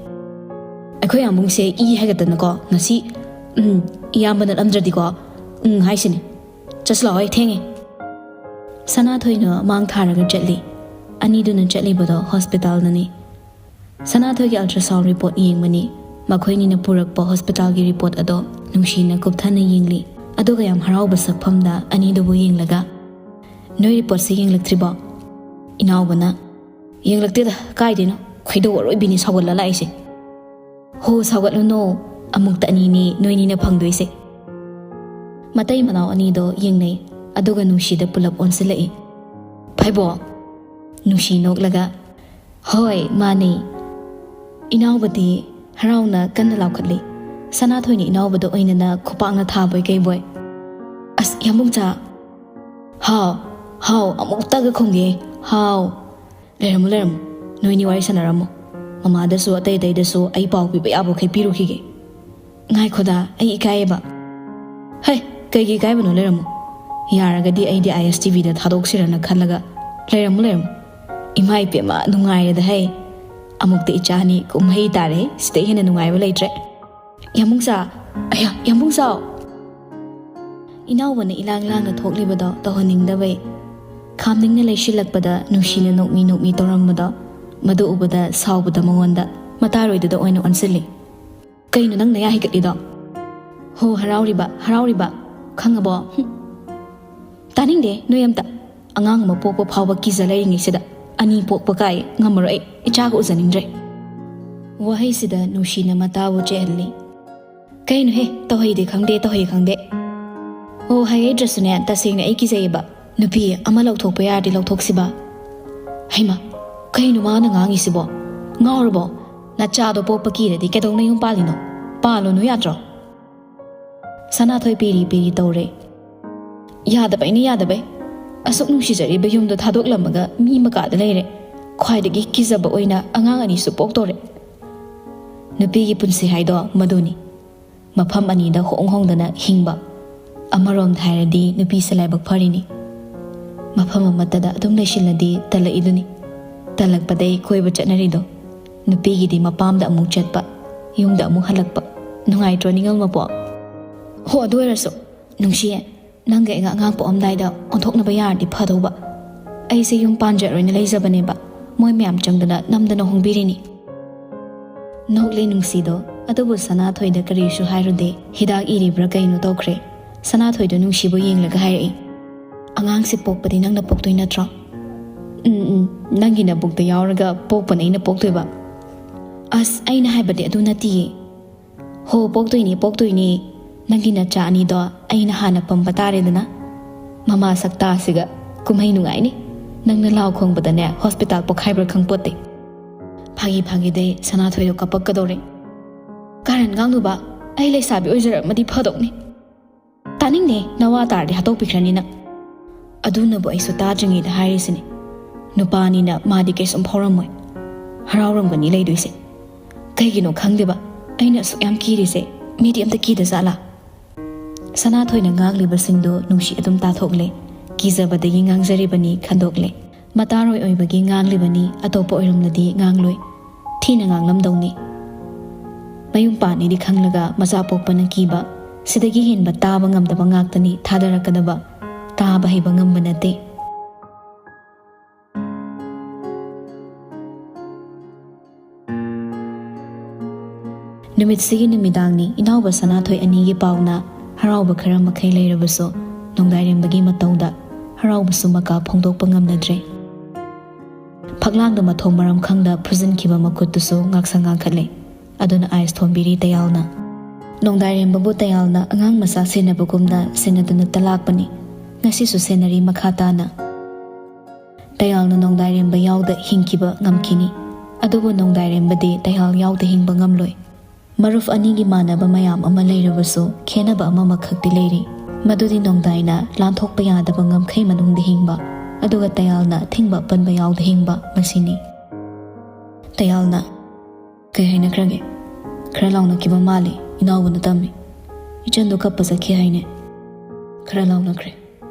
ꯑꯩꯈꯣꯏ ꯌꯥꯝꯕꯨꯡꯁꯦ ꯏ ꯍꯥꯏꯒꯠꯇꯅꯀꯣ, ꯉꯁꯤ, ꯎꯝ, ꯏꯌꯥꯝꯕ ꯅꯠꯂꯝꯗ꯭ꯔꯗꯤꯀꯣ, ꯎꯝ ꯍꯥꯏꯁꯤꯅꯦ꯫ ꯆꯠꯁꯤ ꯂꯥꯛꯑꯣ, ꯑꯩ ꯊꯦꯡꯉꯦ꯫ ꯁꯅꯥꯊꯣꯏꯅ ꯃꯥꯡ ꯊꯥꯔꯒ ꯆꯠꯂꯤ꯫ ꯑꯅꯤꯗꯨꯅ ꯆꯠꯂꯤꯕꯗꯣ ꯍꯣꯁꯄꯤꯇꯥꯜꯗꯅꯤ꯫ ꯁꯅꯥꯊꯣꯏꯒꯤ ꯑꯜꯇ꯭ꯔꯥꯁꯥꯎꯟ ꯔꯤꯄꯣꯔꯠ ꯌꯦꯡꯕꯅꯤ꯫ ꯃꯈꯣꯏꯅꯤꯅ ꯄꯨꯔꯛꯄ ꯍꯣꯁꯄꯤꯇꯥꯜꯒꯤ ꯔꯤꯄꯣꯔꯠ ꯑꯗꯣ ꯅꯨꯡꯁꯤꯅ ꯀꯨꯞꯊꯅ ꯌꯦꯡꯂꯤ꯫ ꯑꯗꯨꯒ ꯌꯥꯝ ꯍꯔꯥꯎꯕ ꯁꯛꯐꯝꯗ ꯑꯅꯤꯗꯨꯕꯨ ꯌꯦꯡꯂꯒ, "ꯅꯣꯏ ꯔꯤꯄꯣꯔꯠꯁꯦ ꯌꯦꯡꯂꯛꯇ꯭ꯔꯤꯕꯣ?" ꯏꯅꯥꯎꯕꯅ, "ꯌꯦꯡꯂꯛꯇꯦꯗ, ꯀꯥꯏꯗꯩꯅꯣ? ꯈꯣꯏꯗꯧ ꯑꯔꯣꯏꯕꯤꯅꯤ ꯁꯥꯎꯒꯠꯂ ꯂꯥꯛꯏꯁꯦ꯫ ꯍꯣ, ꯁꯥꯎꯒꯠꯂꯨꯅꯣ, ꯑꯃꯨꯛꯇ ꯑꯅꯤꯅꯤ ꯅꯣꯏꯅꯤꯅ ꯐꯪꯗꯣꯏꯁꯦ꯫" ꯃꯇꯩ ꯃꯅꯥꯎ ꯑꯅꯤꯗꯣ ꯌꯦꯡꯅꯩ, ꯑꯗꯨꯒ ꯅꯨꯡꯁꯤꯗ ꯄꯨꯂꯞ ꯑꯣꯟꯁꯤꯜꯂꯛꯏ꯫ "ꯐꯩꯕꯣꯛ, ꯅꯨꯡꯁꯤ ꯅꯣꯛꯂꯒ, "ꯍꯣꯏ, ꯃꯥꯅꯦ꯫" ꯏꯅꯥꯎꯕꯗꯤ ꯍꯔꯥꯎꯅ ꯀꯟꯅ ꯂꯥꯎꯈꯠꯂꯤ꯫ ꯁꯅꯥꯊꯣꯏꯅ ꯏꯅꯥꯎꯕꯗ ꯑꯣꯏꯅꯅ ꯈꯨꯄꯥꯛꯅ ꯊꯥꯕꯣꯏ ꯀꯩꯕꯣꯏ꯫ "ꯑꯁ, ꯌꯥꯝꯕꯨꯡꯆꯥ!" "ꯍꯥꯎ, ꯍꯥꯎ, ꯑꯃꯨꯛꯇꯒ ꯈꯨꯝꯒꯦ, ꯍꯥꯎ꯫" "ꯂꯩꯔꯝꯃꯨ, ꯂꯩꯔꯝꯃꯨ, ꯅꯣꯏꯅꯤ ꯋꯥꯔꯤ ꯁꯥꯟꯅꯔꯝꯃꯨ꯫ ꯃꯃꯥꯗꯁꯨ ꯑꯇꯩ ꯑꯇꯩꯗꯁꯨ ꯑꯩ ꯄꯥꯎ ꯄꯤꯕ ꯌꯥꯕꯈꯩ ꯄꯤꯔꯨꯈꯤꯒꯦ꯫" "ꯉꯥꯏꯈꯣꯗ, ꯑꯩ ꯏꯀꯥꯏꯌꯦꯕ꯫" "ꯍꯩ, ꯀꯩꯒꯤ ꯏꯀꯥꯏꯕꯅꯣ? ꯂꯩꯔꯝꯃꯨ꯫ ꯌꯥꯔꯒꯗꯤ ꯑꯩꯗꯤ ꯑꯥꯏ ꯑꯦꯁ ꯇꯤ ꯚꯤꯗ ꯊꯥꯗꯣꯛꯁꯤꯔꯅ ꯈꯜꯂꯒ꯫ ꯂꯩꯔꯝꯃꯨ, ꯂꯩꯔꯝꯃꯨ꯫" "ꯏꯃꯥ ꯏꯄꯦꯝꯃ, ꯅꯨꯡꯉꯥꯏꯔꯦꯗ ꯍꯩ꯫ ꯑꯃꯨꯛꯇ ꯏꯆꯥꯅꯤ, ꯀꯨꯝꯍꯩ ꯇꯥꯔꯦ꯫ ꯁꯤꯗꯩ ꯍꯦꯟꯅ ꯅꯨꯡꯉꯥꯏꯕ ꯂꯩꯇ꯭ꯔꯦ꯫" "ꯌꯥꯝꯕꯨꯡꯆꯥ, ꯑꯌꯥ, ꯌꯥꯝꯕꯨꯡꯆꯥꯎ!" ꯏꯅꯥꯎꯕꯅ ꯏꯂꯥꯡ ꯂꯥꯡꯅ ꯊꯣꯛꯂꯤꯕꯗꯣ ꯇꯧꯍꯟꯅꯤꯡꯗꯕꯩ ꯈꯥꯝꯅꯤꯡꯅ ꯂꯩꯁꯤꯜꯂꯛꯄꯗ ꯅꯨꯡꯁꯤꯅ ꯅꯣꯛꯃꯤ ꯅꯣꯛꯃꯤ ꯇꯧꯔꯝꯕꯗꯣ, ꯃꯗꯨ ꯎꯕꯗ ꯁꯥꯎꯕꯗ ꯃꯉꯣꯟꯗ ꯃꯇꯥꯔꯣꯏꯗꯨꯗ ꯑꯣꯏꯅ ꯑꯣꯟꯁꯤꯜꯂꯤ꯫ "ꯀꯩꯅꯣ ꯅꯪ ꯅꯌꯥ ꯍꯤꯒꯠꯂꯤꯗꯣ?" "ꯍꯣ, ꯍꯔꯥꯎꯔꯤꯕ, ꯍꯔꯥꯎꯔꯤꯕ꯫ ꯈꯪꯉꯕꯣ? ꯍꯨꯝ꯫ ꯇꯥꯅꯤꯡꯗꯦ ꯅꯣꯏ ꯑꯝꯇ꯫ ꯑꯉꯥꯡ ꯑꯃ ꯄꯣꯛꯄ ꯐꯥꯎꯕ ꯀꯤꯖ ꯂꯩꯔꯤꯉꯩꯁꯤꯗ ꯑꯅꯤ ꯄꯣꯛꯄ ꯀꯥꯏ ꯉꯝꯃꯔꯣꯏ ꯑꯩ꯫ ꯏꯆꯥꯒ ꯎꯖꯅꯤꯡꯗ꯭ꯔꯦ꯫" ꯋꯥꯍꯩꯁꯤꯗ ꯅꯨꯡꯁꯤꯅ ꯃꯇꯥꯕꯨ ꯆꯦꯠꯍꯜꯂꯤ꯫ "ꯀꯩꯅꯣꯍꯦ, ꯇꯧꯍꯩꯗꯦ ꯈꯪꯗꯦ, ꯇꯧꯍꯩ ꯈꯪꯗꯦ꯫ ꯑꯣ, ꯍꯥꯏꯍꯩꯗ꯭ꯔꯁꯨꯅꯦ, ꯇꯁꯦꯡꯅ ꯑꯩ ꯀꯤꯖꯩꯌꯦꯕ꯫ ꯅꯨꯄꯤ ꯑꯃ ꯂꯧꯊꯣꯛꯄ ꯌꯥꯔꯗꯤ ꯂꯧꯊꯣꯛꯁꯤꯕ꯫" "ꯍꯩꯃꯥ, ꯀꯩꯅꯣ ꯃꯥꯅ ꯉꯥꯡꯉꯤꯁꯤꯕꯣ? ꯉꯥꯎꯔꯕꯣ? ꯅꯆꯥꯗꯣ ꯄꯣꯛꯄ ꯀꯤꯔꯗꯤ ꯀꯩꯗꯧ ꯅꯌꯨꯝ ꯄꯥꯜꯂꯤꯅꯣ? ꯄꯥꯜꯂꯨꯅꯨ ꯌꯥꯗ꯭ꯔꯣ?" ꯁꯅꯥꯊꯣꯏ ꯄꯤꯔꯤ ꯄꯤꯔꯤ ꯇꯧꯔꯦ꯫ "ꯌꯥꯗꯕꯩꯅꯦ, ꯌꯥꯗꯕꯩ꯫ ꯑꯁꯨꯛ ꯅꯨꯡꯁꯤꯖꯔꯤꯕ ꯌꯨꯝꯗꯣ ꯊꯥꯗꯣꯛꯂꯝꯃꯒ ꯃꯤ ꯃꯀꯥꯗ ꯂꯩꯔꯦ꯫ ꯈ꯭ꯋꯥꯏꯗꯒꯤ ꯀꯤꯖꯕ ꯑꯣꯏꯅ ꯑꯉꯥꯡ ꯑꯅꯤꯁꯨ ꯄꯣꯛꯇꯧꯔꯦ꯫" ꯅꯨꯄꯤꯒꯤ ꯄꯨꯟꯁꯤ ꯍꯥꯏꯗꯣ ꯃꯗꯨꯅꯤ꯫ ꯃꯐꯝ ꯑꯅꯤꯗ ꯍꯣꯡ ꯍꯣꯡꯗꯅ ꯍꯤꯡꯕ꯫ ꯑꯃꯔꯣꯝꯗ ꯍꯥꯏꯔꯗꯤ ꯅꯨꯄꯤꯁꯦ ꯂꯥꯏꯕꯛ ꯐꯔꯤꯅꯤ꯫ ꯃꯐꯝ ꯑꯃꯠꯇꯗ ꯑꯗꯨꯝ ꯂꯩꯁꯤꯜꯂꯗꯤ ꯇꯜꯂꯛꯏꯗꯨꯅꯤ꯫ ꯇꯜꯂꯛꯄꯗꯩ ꯀꯣꯏꯕ ꯆꯠꯅꯔꯤꯗꯣ꯫ ꯅꯨꯄꯤꯒꯤꯗꯤ ꯃꯄꯥꯝꯗ ꯑꯃꯨꯛ ꯆꯠꯄ, ꯌꯨꯝꯗ ꯑꯃꯨꯛ ꯍꯜꯂꯛꯄ꯫ ꯅꯨꯡꯉꯥꯏꯇ꯭ꯔꯣ, ꯅꯤꯡꯉꯝꯃꯕꯣ? ꯍꯣ, ꯑꯗꯨ ꯑꯣꯏꯔꯁꯨ, ꯅꯨꯡꯁꯤꯌꯦ, ꯅꯪꯒ ꯑꯩꯒ ꯑꯉꯥꯡ ꯄꯣꯛꯑꯝꯗꯥꯏꯗ ꯑꯣꯟꯊꯣꯛꯅꯕ ꯌꯥꯔꯗꯤ ꯐꯗꯧꯕ꯫ ꯑꯩꯁꯦ ꯌꯨꯝ ꯄꯥꯟꯖꯔꯣꯏꯅ ꯂꯩꯖꯕꯅꯦꯕ, ꯃꯣꯏ ꯃꯌꯥꯝ ꯆꯪꯗꯅ ꯅꯝꯗꯅ ꯍꯣꯡꯕꯤꯔꯤꯅꯤ꯫ ꯅꯣꯛꯂꯦ ꯅꯨꯡꯁꯤꯗꯣ, ꯑꯗꯨꯕꯨ ꯁꯅꯥꯊꯣꯏꯗ ꯀꯔꯤꯁꯨ ꯍꯥꯏꯔꯨꯗꯦ꯫ ꯍꯤꯗꯥꯛ ꯏꯔꯤꯕ꯭ꯔꯥ ꯀꯩꯅꯣ ꯇꯧꯈ꯭ꯔꯦ꯫ ꯁꯅꯥꯊꯣꯏꯗꯣ ꯅꯨꯡꯁꯤꯕ ꯌꯦꯡꯂꯒ ꯍꯥꯏꯔꯛꯏ, "ꯑꯉꯥꯡꯁꯦ ꯄꯣꯛꯄꯗꯤ ꯅꯪꯅ ꯄꯣꯛꯇꯣꯏ ꯅꯠꯇ꯭ꯔꯣ?" "ꯎꯝ, ꯎꯝ, ꯅꯪꯒꯤ ꯅꯕꯨꯛꯇ ꯌꯥꯎꯔꯒ ꯄꯣꯛꯄꯅ ꯑꯩꯅ ꯄꯣꯛꯇꯣꯏꯕ?" "ꯑꯁ, ꯑꯩꯅ ꯍꯥꯏꯕꯗꯤ ꯑꯗꯨ ꯅꯠꯇꯤꯌꯦ꯫" "ꯍꯣ, ꯄꯣꯛꯇꯣꯏꯅꯦ, ꯄꯣꯛꯇꯣꯏꯅꯦ꯫ ꯅꯪꯒꯤ ꯅꯆꯥ ꯑꯅꯤꯗꯣ ꯑꯩꯅ ꯍꯥꯟꯅ ꯄꯝꯕ ꯇꯥꯔꯦꯗꯅ꯫ ꯃꯃꯥ ꯁꯛꯇꯥꯁꯤꯒ ꯀꯨꯝꯍꯩ ꯅꯨꯡꯉꯥꯏꯅꯤ꯫ ꯅꯪꯅ ꯂꯥꯎ ꯈꯣꯡꯕꯗꯅꯦ, ꯍꯣꯁꯄꯤꯇꯥꯜ ꯄꯣꯛꯈꯥꯏꯕ꯭ꯔꯥ ꯈꯪꯄꯣꯠꯇꯦ꯫" ꯐꯥꯒꯤ ꯐꯥꯒꯤꯗꯩ ꯁꯅꯥꯊꯣꯏꯗꯣ ꯀꯞꯄꯛꯀꯗꯧꯔꯦ꯫ "ꯀꯥꯔꯟ ꯉꯥꯡꯅꯨꯕ, ꯑꯩ ꯂꯩꯁꯥꯕꯤ ꯑꯣꯏꯖꯔꯝꯃꯗꯤ ꯐꯗꯧꯅꯤ꯫" "ꯇꯥꯅꯤꯡꯗꯦ, ꯅꯋꯥ ꯇꯥꯔꯗꯤ ꯍꯥꯠꯇꯣꯛꯄꯤꯈ꯭ꯔꯅꯤ ꯅꯪ꯫" ꯑꯗꯨꯅꯕꯨ ꯑꯩꯁꯨ ꯇꯥꯗ꯭ꯔꯤꯉꯩꯗ ꯍꯥꯏꯔꯤꯁꯤꯅꯤ꯫ ꯅꯨꯄꯥꯅꯤꯅ ꯃꯥꯗꯤ ꯀꯩꯁꯨꯝ ꯐꯥꯎꯔꯝꯃꯣꯏ, ꯍꯔꯥꯎꯔꯝꯒꯅꯤ ꯂꯩꯗꯣꯏꯁꯦ꯫ ꯀꯩꯒꯤꯅꯣ ꯈꯪꯗꯦꯕ, ꯑꯩꯅ ꯑꯁꯨꯛ ꯌꯥꯝ ꯀꯤꯔꯤꯁꯦ, ꯃꯤꯗꯤ ꯑꯝꯇ ꯀꯤꯗ ꯖꯥꯠꯂꯥ? ꯁꯅꯥꯊꯣꯏꯅ ꯉꯥꯡꯂꯤꯕꯁꯤꯡꯗꯨ ꯅꯨꯡꯁꯤ ꯑꯗꯨꯝ ꯇꯥꯊꯣꯛꯂꯦ꯫ ꯀꯤꯖꯕꯗꯒꯤ ꯉꯥꯡꯖꯔꯤꯕꯅꯤ ꯈꯟꯗꯣꯛꯂꯦ꯫ ꯃꯇꯥꯔꯣꯏ ꯑꯣꯏꯕꯒꯤ ꯉꯥꯡꯂꯤꯕꯅꯤ, ꯑꯇꯣꯞꯄ ꯑꯣꯏꯔꯝꯂꯗꯤ ꯉꯥꯡꯂꯣꯏ꯫ ꯊꯤꯅ ꯉꯥꯡꯂꯝꯗꯧꯅꯤ꯫ ꯃꯌꯨꯝ ꯄꯥꯟꯅꯤꯗꯤ ꯈꯪꯂꯒ ꯃꯆꯥ ꯄꯣꯛꯄꯅ ꯀꯤꯕ, ꯁꯤꯗꯒꯤ ꯍꯦꯟꯕ ꯇꯥꯕ ꯉꯝꯗꯕ ꯉꯥꯛꯇꯅꯤ ꯊꯥꯗꯔꯛꯀꯗꯕ꯫ ꯇꯥꯕ ꯍꯩꯕ ꯉꯝꯕ ꯅꯠꯇꯦ꯫ ꯅꯨꯃꯤꯠꯁꯤꯒꯤ ꯅꯨꯃꯤꯗꯥꯡꯅꯤ꯫ ꯏꯅꯥꯎꯕ ꯁꯅꯥꯊꯣꯏ ꯑꯅꯤꯒꯤ ꯄꯥꯎꯅ ꯍꯔꯥꯎꯕ ꯈꯔ ꯃꯈꯩ ꯂꯩꯔꯕꯁꯨ, ꯅꯣꯡꯗꯥꯏꯔꯦꯝꯕꯒꯤ ꯃꯇꯧꯗ ꯍꯔꯥꯎꯕꯁꯨ ꯃꯀꯥ ꯐꯣꯡꯗꯣꯛꯄ ꯉꯝꯅꯗ꯭ꯔꯦ꯫ ꯐꯛꯂꯥꯡꯗ ꯃꯊꯣꯡ ꯃꯔꯝ ꯈꯪꯗ ꯐꯨꯖꯤꯟꯈꯤꯕ ꯃꯈꯨꯠꯇꯨꯁꯨ ꯉꯥꯛꯁꯪ ꯉꯥꯡꯈꯠꯂꯦ꯫ ꯑꯗꯨꯅ ꯑꯥꯏꯁ ꯊꯣꯝꯕꯤꯔꯤ ꯇꯌꯥꯜꯅ꯫ ꯅꯣꯡꯗꯥꯏꯔꯦꯝꯕꯕꯨ ꯇꯌꯥꯜꯅ ꯑꯉꯥꯡ ꯃꯆꯥ ꯁꯦꯟꯅꯕꯒꯨꯝꯅ ꯁꯦꯟꯅꯗꯨꯅꯇ ꯂꯥꯛꯄꯅꯤ꯫ ꯉꯁꯤꯁꯨ ꯁꯦꯟꯅꯔꯤ ꯃꯈꯥ ꯇꯥꯅ꯫ ꯇꯌꯥꯜꯅ ꯅꯣꯡꯗꯥꯏꯔꯦꯝꯕ ꯌꯥꯎꯗ ꯍꯤꯡꯈꯤꯕ ꯉꯝꯈꯤꯅꯤ꯫ ꯑꯗꯨꯕꯨ ꯅꯣꯡꯗꯥꯏꯔꯦꯝꯕꯗꯤ ꯇꯌꯥꯜ ꯌꯥꯎꯗ ꯍꯤꯡꯕ ꯉꯝꯂꯣꯏ꯫ ꯃꯔꯨꯞ ꯑꯅꯤꯒꯤ ꯃꯥꯟꯅꯕ ꯃꯌꯥꯝ ꯑꯃ ꯂꯩꯔꯕꯁꯨ, ꯈꯦꯟꯅꯕ ꯑꯃꯃꯈꯛꯇꯤ ꯂꯩꯔꯤ꯫ ꯃꯗꯨꯗꯤ ꯅꯣꯡꯗꯥꯏꯅ ꯂꯥꯟꯊꯣꯛꯄ ꯌꯥꯗꯕ ꯉꯝꯈꯩ ꯃꯅꯨꯡꯗ ꯍꯤꯡꯕ, ꯑꯗꯨꯒ ꯇꯌꯥꯜꯅ ꯑꯊꯤꯡꯕ ꯑꯄꯟꯕ ꯌꯥꯎꯗ ꯍꯤꯡꯕ, ꯃꯁꯤꯅꯤ꯫ ꯇꯌꯥꯜꯅ, "ꯀꯩ ꯍꯥꯏꯅꯈ꯭ꯔꯒꯦ? ꯈꯔ ꯂꯥꯎꯅꯈꯤꯕ ꯃꯥꯜꯂꯤ, ꯏꯅꯥꯎꯕꯅ ꯇꯝꯃꯤ꯫ ꯏꯆꯟꯗꯣ ꯀꯞꯄ ꯆꯠꯈꯤ ꯍꯥꯏꯅꯦ꯫" "ꯈꯔ ꯂꯥꯎꯅꯈ꯭ꯔꯦ꯫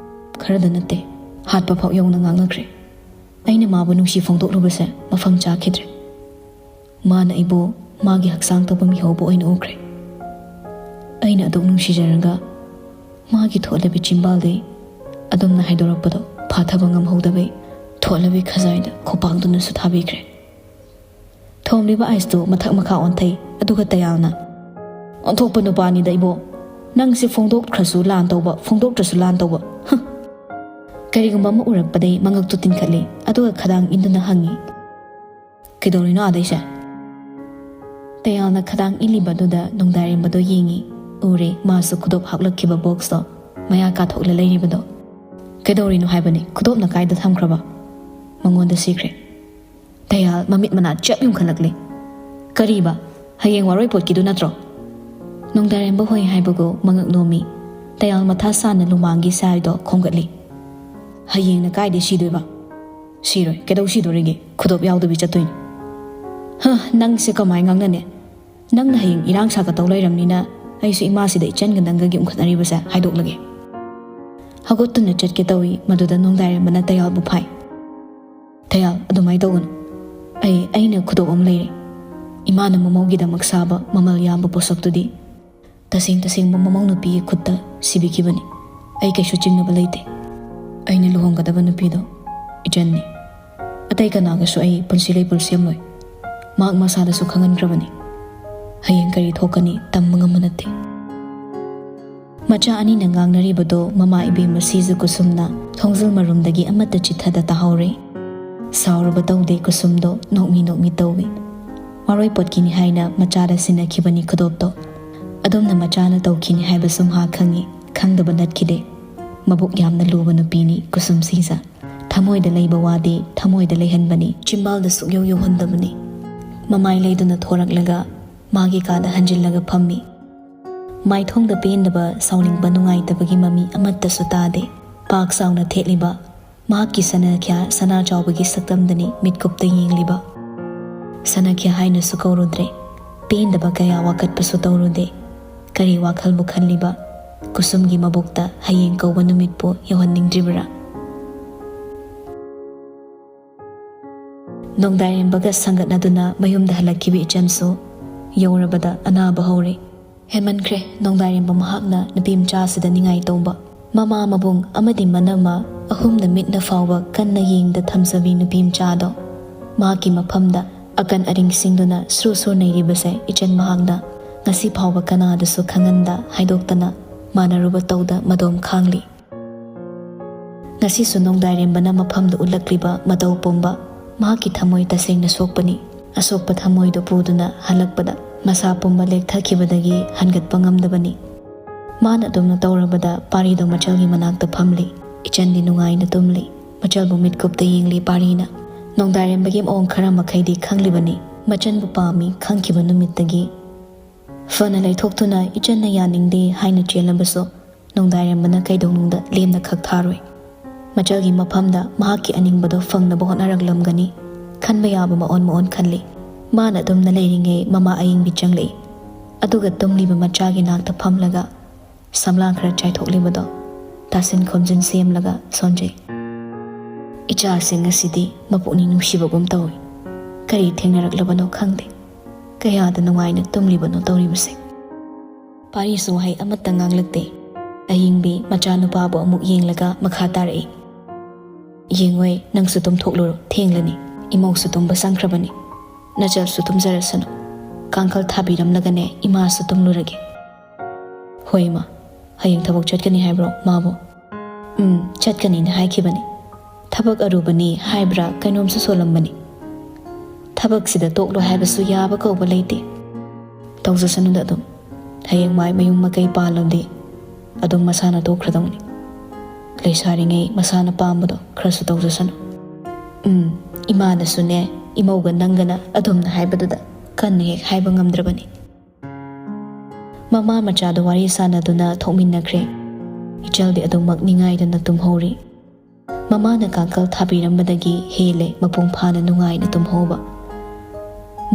ꯈꯔꯗ ꯅꯠꯇꯦ, ꯍꯥꯠꯄ ꯐꯥꯎ ꯌꯧꯅ ꯉꯥꯡꯅꯈ꯭ꯔꯦ꯫ ꯑꯩꯅ ꯃꯥꯕꯨ ꯅꯨꯡꯁꯤ ꯐꯣꯡꯗꯣꯛꯂꯨꯕꯁꯦ ꯃꯐꯝ ꯆꯥꯈꯤꯗ꯭ꯔꯦ꯫ ꯃꯥꯅ ꯑꯩꯕꯨ ꯃꯥꯒꯤ ꯍꯛꯆꯥꯡ ꯇꯧꯕ ꯃꯤꯍꯧꯕ ꯑꯣꯏꯅ ꯎꯈ꯭ꯔꯦ꯫ ꯑꯩꯅ ꯑꯗꯨꯛ ꯅꯨꯡꯁꯤꯖꯔꯒ ꯃꯥꯒꯤ ꯊꯣꯠꯂꯕꯤ ꯆꯤꯝꯕꯥꯜꯗꯩ ꯑꯗꯨꯝꯅ ꯍꯥꯏꯗꯣꯔꯛꯄꯗꯣ ꯐꯥꯊꯕ ꯉꯝꯍꯧꯗꯕꯩ ꯊꯣꯠꯂꯕꯤ ꯈꯖꯥꯏꯗ ꯈꯨꯄꯥꯛꯗꯨꯅꯁꯨ ꯊꯥꯕꯤꯈ꯭ꯔꯦ꯫ ꯊꯣꯝꯂꯤꯕ ꯑꯥꯏꯁꯇꯨ ꯃꯊꯛ ꯃꯈꯥ ꯑꯣꯟꯊꯩ꯫ ꯑꯗꯨꯒ ꯇꯌꯥꯜꯅ, "ꯑꯣꯟꯊꯣꯛꯄ ꯅꯨꯄꯥꯅꯤꯗ ꯏꯕꯣ, ꯅꯪꯁꯦ ꯐꯣꯡꯗꯣꯛꯈ꯭ꯔꯁꯨ ꯂꯥꯟ ꯇꯧꯕ, ꯐꯣꯡꯗꯣꯛꯇ꯭ꯔꯁꯨ ꯂꯥꯟ ꯇꯧꯕ꯫ ꯍ!" ꯀꯔꯤꯒꯨꯝꯕ ꯑꯃ ꯎꯔꯛꯄꯗꯩ ꯃꯉꯛꯇꯨ ꯇꯤꯡꯈꯠꯂꯤ꯫ ꯑꯗꯨꯒ ꯈꯗꯥꯡ ꯏꯟꯗꯨꯅ ꯍꯪꯉꯤ, "ꯀꯩꯗꯧꯔꯤꯅꯣ ꯑꯥꯗꯩꯁꯦ?" ꯇꯌꯥꯜꯅ ꯈꯗꯥꯡ ꯏꯜꯂꯤꯕꯗꯨꯗ ꯅꯣꯡꯗꯥꯏꯔꯦꯝꯕꯗꯣ ꯌꯦꯡꯉꯤ꯫ ꯎꯔꯦ, ꯃꯥꯁꯨ ꯈꯨꯗꯣꯞ ꯍꯥꯞꯂꯛꯈꯤꯕ ꯕꯣꯛꯁꯇꯣ ꯃꯌꯥ ꯀꯥꯊꯣꯛꯂ ꯂꯩꯔꯤꯕꯗꯣ꯫ "ꯀꯩꯗꯧꯔꯤꯅꯣ ꯍꯥꯏꯕꯅꯤ? ꯈꯨꯗꯣꯞꯅ ꯀꯥꯏꯗ ꯊꯝꯈ꯭ꯔꯕ?" ꯃꯉꯣꯟꯗ ꯁꯤꯈ꯭ꯔꯦ꯫ ꯇꯌꯥꯜ ꯃꯃꯤꯠ ꯃꯅꯥ ꯆꯞ ꯌꯨꯡꯈꯠꯂꯛꯂꯦ꯫ "ꯀꯔꯤꯕ? ꯍꯌꯦꯡ ꯋꯥꯔꯣꯏ ꯄꯣꯠꯀꯤꯗꯨ ꯅꯠꯇ꯭ꯔꯣ?" ꯅꯣꯡꯗꯥꯏꯔꯦꯝꯕ ꯍꯣꯏ ꯍꯥꯏꯕꯒꯨ ꯃꯉꯛ ꯅꯣꯝꯃꯤ꯫ ꯇꯌꯥꯜ ꯃꯊꯥ ꯁꯥꯅ ꯂꯨꯃꯥꯡꯒꯤ ꯁꯥꯏꯗꯣ ꯈꯣꯝꯒꯠꯂꯤ꯫ "ꯍꯌꯦꯡꯅ ꯀꯥꯏꯗꯩ ꯁꯤꯗꯣꯏꯕ?" "ꯁꯤꯔꯣꯏ꯫ ꯀꯩꯗꯧ ꯁꯤꯗꯣꯔꯤꯒꯦ? ꯈꯨꯗꯣꯞ ꯌꯥꯎꯗꯕꯤ ꯆꯠꯇꯣꯏꯅꯤ꯫" "ꯍ, ꯅꯪꯁꯦ ꯀꯃꯥꯏ ꯉꯥꯡꯅꯅꯤ? ꯅꯪꯅ ꯍꯌꯦꯡ ꯏꯔꯥꯡ ꯁꯥꯒꯠꯇꯧ ꯂꯩꯔꯝꯅꯤꯅ ꯑꯩꯁꯨ ꯏꯃꯥꯁꯤꯗ ꯏꯆꯟꯒ ꯅꯪꯒꯒꯤ ꯎꯪꯈꯠꯅꯔꯤꯕꯁꯦ ꯍꯥꯏꯗꯣꯛꯂꯒꯦ꯫" ꯍꯧꯒꯠꯇꯨꯅ ꯆꯠꯀꯦ ꯇꯧꯏ, ꯃꯗꯨꯗ ꯅꯣꯡꯗꯥꯏꯔꯦꯝꯕꯅ ꯇꯌꯥꯜꯕꯨ ꯐꯥꯏ꯫ "ꯇꯌꯥꯜ, ꯑꯗꯨꯃꯥꯏꯅ ꯇꯧꯒꯅꯨ꯫ ꯑꯩ, ꯑꯩꯅ ꯈꯨꯗꯣꯞ ꯑꯃ ꯂꯩꯔꯦ꯫ ꯏꯃꯥꯅ ꯃꯃꯧꯒꯤꯗꯃꯛ ꯁꯥꯕ ꯃꯃꯜ ꯌꯥꯝꯕ ꯄꯣꯠꯁꯛꯇꯨꯗꯤ ꯇꯁꯦꯡ ꯇꯁꯦꯡꯕ ꯃꯃꯧ ꯅꯨꯄꯤꯒꯤ ꯈꯨꯠꯇ ꯁꯤꯕꯤꯈꯤꯕꯅꯤ꯫ ꯑꯩ ꯀꯩꯁꯨ ꯆꯤꯡꯅꯕ ꯂꯩꯇꯦ꯫ ꯑꯩꯅ ꯂꯨꯍꯣꯡꯒꯗꯕ ꯅꯨꯄꯤꯗꯣ ꯏꯆꯟꯅꯤ꯫ ꯑꯇꯩ ꯀꯅꯥꯒꯁꯨ ꯑꯩ ꯄꯨꯟꯁꯤ ꯂꯩꯄꯨꯟ ꯁꯦꯝꯂꯣꯏ꯫ ꯃꯍꯥꯛ ꯃꯁꯥꯗꯁꯨ ꯈꯪꯍꯟꯈ꯭ꯔꯕꯅꯤ꯫ ꯍꯌꯦꯡ ꯀꯔꯤ ꯊꯣꯛꯀꯅꯤ ꯇꯝꯕ ꯉꯝꯕ ꯅꯠꯇꯦ꯫" ꯃꯆꯥ ꯑꯅꯤꯅ ꯉꯥꯡꯅꯔꯤꯕꯗꯣ ꯃꯃꯥ ꯏꯕꯦꯝꯃ ꯁꯤꯖ ꯀꯨꯁꯨꯝꯅ ꯊꯣꯡꯖꯤꯜ ꯃꯔꯨꯝꯗꯒꯤ ꯑꯃꯠꯇ ꯆꯤꯠꯊꯗ ꯇꯥꯍꯧꯔꯦ꯫ ꯁꯥꯎꯔꯕ ꯇꯧꯗꯦ ꯀꯨꯁꯨꯝꯗꯣ, ꯅꯣꯛꯃꯤ ꯅꯣꯛꯃꯤ ꯇꯧꯏ꯫ ꯋꯥꯔꯣꯏ ꯄꯣꯠꯀꯤꯅꯤ ꯍꯥꯏꯅ ꯃꯆꯥꯗ ꯁꯤꯟꯅꯈꯤꯕꯅꯤ ꯈꯨꯗꯣꯞꯇꯣ꯫ ꯑꯗꯨꯝꯅ ꯃꯆꯥꯅ ꯇꯧꯈꯤꯅꯤ ꯍꯥꯏꯕꯁꯨ ꯃꯍꯥꯛ ꯈꯪꯏ, ꯈꯪꯗꯕ ꯅꯠꯈꯤꯗꯦ꯫ ꯃꯕꯨꯛ ꯌꯥꯝꯅ ꯂꯨꯕ ꯅꯨꯄꯤꯅꯤ ꯀꯨꯁꯨꯝ ꯁꯤꯖ꯫ ꯊꯃꯣꯏꯗ ꯂꯩꯕ ꯋꯥꯗꯤ ꯊꯃꯣꯏꯗ ꯂꯩꯍꯟꯕꯅꯤ, ꯆꯤꯝꯕꯥꯜꯗ ꯁꯨꯛꯌꯧ ꯌꯧꯍꯟꯗꯕꯅꯤ꯫ ꯃꯃꯥꯏ ꯂꯩꯗꯨꯅ ꯊꯣꯔꯛꯂꯒ ꯃꯥꯒꯤ ꯀꯥꯗ ꯍꯟꯖꯤꯜꯂꯒ ꯐꯝꯃꯤ꯫ ꯃꯥꯏꯊꯣꯡꯗ ꯄꯦꯟꯗꯕ, ꯁꯥꯎꯅꯤꯡꯕ, ꯅꯨꯡꯉꯥꯏꯇꯕꯒꯤ ꯃꯃꯤ ꯑꯃꯠꯇꯁꯨ ꯇꯥꯗꯦ꯫ ꯄꯥꯛ ꯆꯥꯎꯅ ꯊꯦꯠꯂꯤꯕ ꯃꯍꯥꯛꯀꯤ ꯁꯅꯥꯈ꯭ꯌꯥ ꯁꯅꯥ ꯆꯥꯎꯕꯒꯤ ꯁꯛꯇꯝꯗꯅꯤ ꯃꯤꯠꯀꯨꯞꯇ ꯌꯦꯡꯂꯤꯕ꯫ ꯁꯅꯥꯈ꯭ꯌꯥ ꯍꯥꯏꯅꯁꯨ ꯀꯧꯔꯨꯗ꯭ꯔꯦ꯫ ꯄꯦꯟꯗꯕ ꯀꯌꯥ ꯋꯥꯀꯠꯄꯁꯨ ꯇꯧꯔꯨꯗꯦ꯫ ꯀꯔꯤ ꯋꯥꯈꯜꯕꯨ ꯈꯜꯂꯤꯕ? ꯀꯨꯁꯨꯝꯒꯤ ꯃꯕꯨꯛꯇ ꯍꯌꯦꯡ ꯀꯧꯕ ꯅꯨꯃꯤꯠꯄꯨ ꯌꯧꯍꯟꯅꯤꯡꯗ꯭ꯔꯤꯕꯔꯥ? ꯅꯣꯡꯗꯥꯏꯔꯦꯝꯕꯒ ꯁꯪꯒꯠꯅꯗꯨꯅ ꯃꯌꯨꯝꯗ ꯍꯜꯂꯛꯈꯤꯕ ꯏꯆꯟꯁꯨ ꯌꯧꯔꯕꯗ ꯑꯅꯥꯕ ꯍꯧꯔꯦ꯫ ꯍꯦꯟꯃꯟꯈ꯭ꯔꯦ, ꯅꯣꯡꯗꯥꯏꯔꯦꯝꯕ ꯃꯍꯥꯛꯅ ꯅꯨꯄꯤ ꯃꯆꯥꯁꯤꯗ ꯅꯤꯡꯉꯥꯏ ꯇꯧꯕ꯫ ꯃꯃꯥ, ꯃꯕꯨꯡ ꯑꯃꯗꯤ ꯃꯅꯝꯃ ꯑꯍꯨꯝꯅ ꯃꯤꯠꯅ ꯐꯥꯎꯕ ꯀꯟꯅ ꯌꯦꯡꯗ ꯊꯝꯖꯕꯤ ꯅꯨꯄꯤ ꯃꯆꯥꯗꯣ꯫ ꯃꯍꯥꯛꯀꯤ ꯃꯐꯝꯗ ꯑꯀꯟ ꯑꯔꯤꯡꯁꯤꯡꯗꯨꯅ ꯁ꯭ꯔꯨ ꯁ꯭ꯔꯨ ꯅꯩꯔꯤꯕꯁꯦ ꯏꯆꯟ ꯃꯍꯥꯛꯅ ꯉꯁꯤ ꯐꯥꯎꯕ ꯀꯅꯥꯗꯁꯨ ꯈꯪꯍꯟꯗ ꯍꯥꯏꯗꯣꯛꯇꯅ ꯃꯥꯟꯅꯔꯨꯕ ꯇꯧꯗ ꯃꯗꯣꯝ ꯈꯥꯡꯂꯤ꯫ ꯉꯁꯤꯁꯨ ꯅꯣꯡꯗꯥꯏꯔꯦꯝꯕꯅ ꯃꯐꯝꯗ ꯎꯠꯂꯛꯂꯤꯕ ꯃꯇꯧ ꯄꯨꯝꯕ ꯃꯍꯥꯛꯀꯤ ꯊꯃꯣꯏ ꯇꯁꯦꯡꯅ ꯁꯣꯛꯄꯅꯤ꯫ ꯑꯁꯣꯛꯄ ꯊꯃꯣꯏꯗꯨ ꯄꯨꯗꯨꯅ ꯍꯜꯂꯛꯄꯗ ꯃꯁꯥ ꯄꯨꯝꯕ ꯂꯦꯛꯊꯈꯤꯕꯗꯒꯤ ꯍꯟꯒꯠꯄ ꯉꯝꯗꯕꯅꯤ꯫ ꯃꯥꯅ ꯑꯗꯨꯝꯅ ꯇꯧꯔꯕꯗ ꯄꯥꯔꯤꯗꯣ ꯃꯆꯜꯒꯤ ꯃꯅꯥꯛꯇ ꯐꯝꯂꯤ꯫ ꯏꯆꯟꯗꯤ ꯅꯨꯡꯉꯥꯏꯅ ꯇꯨꯝꯂꯤ꯫ ꯃꯆꯜꯕꯨ ꯃꯤꯠꯀꯨꯞꯇ ꯌꯦꯡꯂꯤ ꯄꯥꯔꯤꯅ꯫ ꯅꯣꯡꯗꯥꯏꯔꯦꯝꯕꯒꯤ ꯃꯑꯣꯡ ꯈꯔ ꯃꯈꯩꯗꯤ ꯈꯪꯂꯤꯕꯅꯤ꯫ ꯃꯆꯟꯕꯨ ꯄꯥꯝꯃꯤ ꯈꯪꯈꯤꯕ ꯅꯨꯃꯤꯠꯇꯒꯤ꯫ ꯐꯅ ꯂꯩꯊꯣꯛꯇꯨꯅ ꯏꯆꯟꯅ ꯌꯥꯅꯤꯡꯗꯦ ꯍꯥꯏꯅ ꯆꯦꯜꯂꯕꯁꯨ ꯅꯣꯡꯗꯥꯏꯔꯦꯝꯕꯅ ꯀꯩꯗꯧꯅꯨꯡꯗ ꯂꯦꯝꯅ ꯈꯛ ꯊꯥꯔꯣꯏ꯫ ꯃꯆꯜꯒꯤ ꯃꯐꯝꯗ ꯃꯍꯥꯛꯀꯤ ꯑꯅꯤꯡꯕꯗꯣ ꯐꯪꯅꯕ ꯍꯣꯠꯅꯔꯛꯂꯝꯒꯅꯤ꯫ ꯈꯟꯕ ꯌꯥꯕ ꯃꯑꯣꯟ ꯃꯑꯣꯟ ꯈꯜꯂꯤ꯫ ꯃꯥꯅ ꯑꯗꯨꯝꯅ ꯂꯩꯔꯤꯉꯩ ꯃꯃꯥ ꯑꯏꯪꯕꯤ ꯆꯪꯂꯛꯏ꯫ ꯑꯗꯨꯒ ꯇꯨꯝꯂꯤꯕ ꯃꯆꯥꯒꯤ ꯅꯥꯛꯇ ꯐꯝꯂꯒ ꯁꯝꯂꯥꯡ ꯈꯔ ꯆꯥꯏꯊꯣꯛꯂꯤꯕꯗꯣ ꯇꯥꯁꯤꯟ ꯈꯣꯝꯖꯤꯟ ꯁꯦꯝꯂꯒ ꯁꯣꯟꯖꯩ꯫ "ꯏꯆꯥꯁꯤꯡ ꯑꯁꯤꯗꯤ ꯃꯄꯨꯛꯅꯤꯡ ꯅꯨꯡꯁꯤꯕꯒꯨꯝ ꯇꯧꯏ꯫ ꯀꯔꯤ ꯊꯦꯡꯅꯔꯛꯂꯕꯅꯣ ꯈꯪꯗꯦ꯫ ꯀꯌꯥꯗ ꯅꯨꯡꯉꯥꯏꯅ ꯇꯨꯝꯂꯤꯕꯅꯣ ꯇꯧꯔꯤꯕꯁꯦ꯫" ꯄꯥꯔꯤꯁꯨ ꯋꯥꯍꯩ ꯑꯃꯠꯇ ꯉꯥꯡꯂꯛꯇꯦ꯫ ꯑꯍꯤꯡꯕꯤ ꯃꯆꯥꯅꯨꯄꯥꯕꯨ ꯑꯃꯨꯛ ꯌꯦꯡꯂꯒ ꯃꯈꯥ ꯇꯥꯔꯛꯏ꯫ "ꯌꯦꯡꯉꯣꯏ, ꯅꯪꯁꯨ ꯇꯨꯝꯊꯣꯛꯂꯨꯔꯣ, ꯊꯦꯡꯂꯅꯤ꯫ ꯏꯃꯧꯁꯨ ꯇꯨꯝꯕ ꯆꯪꯈ꯭ꯔꯕꯅꯤ꯫ ꯅꯆꯜꯁꯨ ꯇꯨꯝꯖꯔꯁꯅꯨ꯫ ꯀꯥꯡꯈꯜ ꯊꯥꯕꯤꯔꯝꯂꯒꯅꯦ ꯏꯃꯥꯁꯨ ꯇꯨꯝꯂꯨꯔꯒꯦ꯫" "ꯍꯣꯏ ꯏꯃꯥ, ꯍꯌꯦꯡ ꯊꯕꯛ ꯆꯠꯀꯅꯤ ꯍꯥꯏꯕ꯭ꯔꯣ ꯃꯥꯕꯨ?" "ꯎꯝ, ꯆꯠꯀꯅꯤꯅ ꯍꯥꯏꯈꯤꯕꯅꯤ꯫ ꯊꯕꯛ ꯑꯔꯨꯕꯅꯤ ꯍꯥꯏꯕ꯭ꯔꯥ ꯀꯩꯅꯣꯝꯁꯨ ꯁꯣꯜꯂꯝꯕꯅꯤ꯫ ꯊꯕꯛꯁꯤꯗ ꯇꯣꯛꯂꯣ ꯍꯥꯏꯕꯁꯨ ꯌꯥꯕ ꯀꯧꯕ ꯂꯩꯇꯦ꯫ ꯇꯧꯖꯁꯅꯨꯗ ꯑꯗꯨꯝ꯫ ꯍꯌꯦꯡꯋꯥꯏ ꯃꯌꯨꯝ ꯃꯀꯩ ꯄꯥꯜꯂꯗꯤ ꯑꯗꯨꯝ ꯃꯁꯥꯅ ꯇꯣꯛꯈ꯭ꯔꯗꯧꯅꯤ꯫ ꯂꯩꯁꯥꯔꯤꯉꯩ ꯃꯁꯥꯅ ꯄꯥꯝꯕꯗꯣ ꯈꯔꯁꯨ ꯇꯧꯖꯁꯅꯨ꯫" "ꯎꯝ, ꯏꯃꯥꯅꯁꯨꯅꯦ, ꯏꯃꯧꯒ ꯅꯪꯒꯅ ꯑꯗꯨꯝꯅ ꯍꯥꯏꯕꯗꯨꯗ ꯀꯟꯅ ꯍꯦꯛ ꯍꯥꯏꯕ ꯉꯝꯗ꯭ꯔꯕꯅꯤ꯫" ꯃꯃꯥ ꯃꯆꯥꯗꯣ ꯋꯥꯔꯤ ꯁꯥꯟꯅꯗꯨꯅ ꯊꯣꯛꯃꯤꯟꯅꯈ꯭ꯔꯦ꯫ ꯏꯆꯜꯗꯤ ꯑꯗꯨꯃꯛ ꯅꯤꯡꯉꯥꯏꯗꯅ ꯇꯨꯝꯍꯧꯔꯤ꯫ ꯃꯃꯥꯅ ꯀꯥꯡꯈꯜ ꯊꯥꯕꯤꯔꯝꯕꯗꯒꯤ ꯍꯦꯜꯂꯦ ꯃꯄꯨꯡ ꯐꯥꯅ ꯅꯨꯡꯉꯥꯏꯅ ꯇꯨꯝꯍꯧꯕ꯫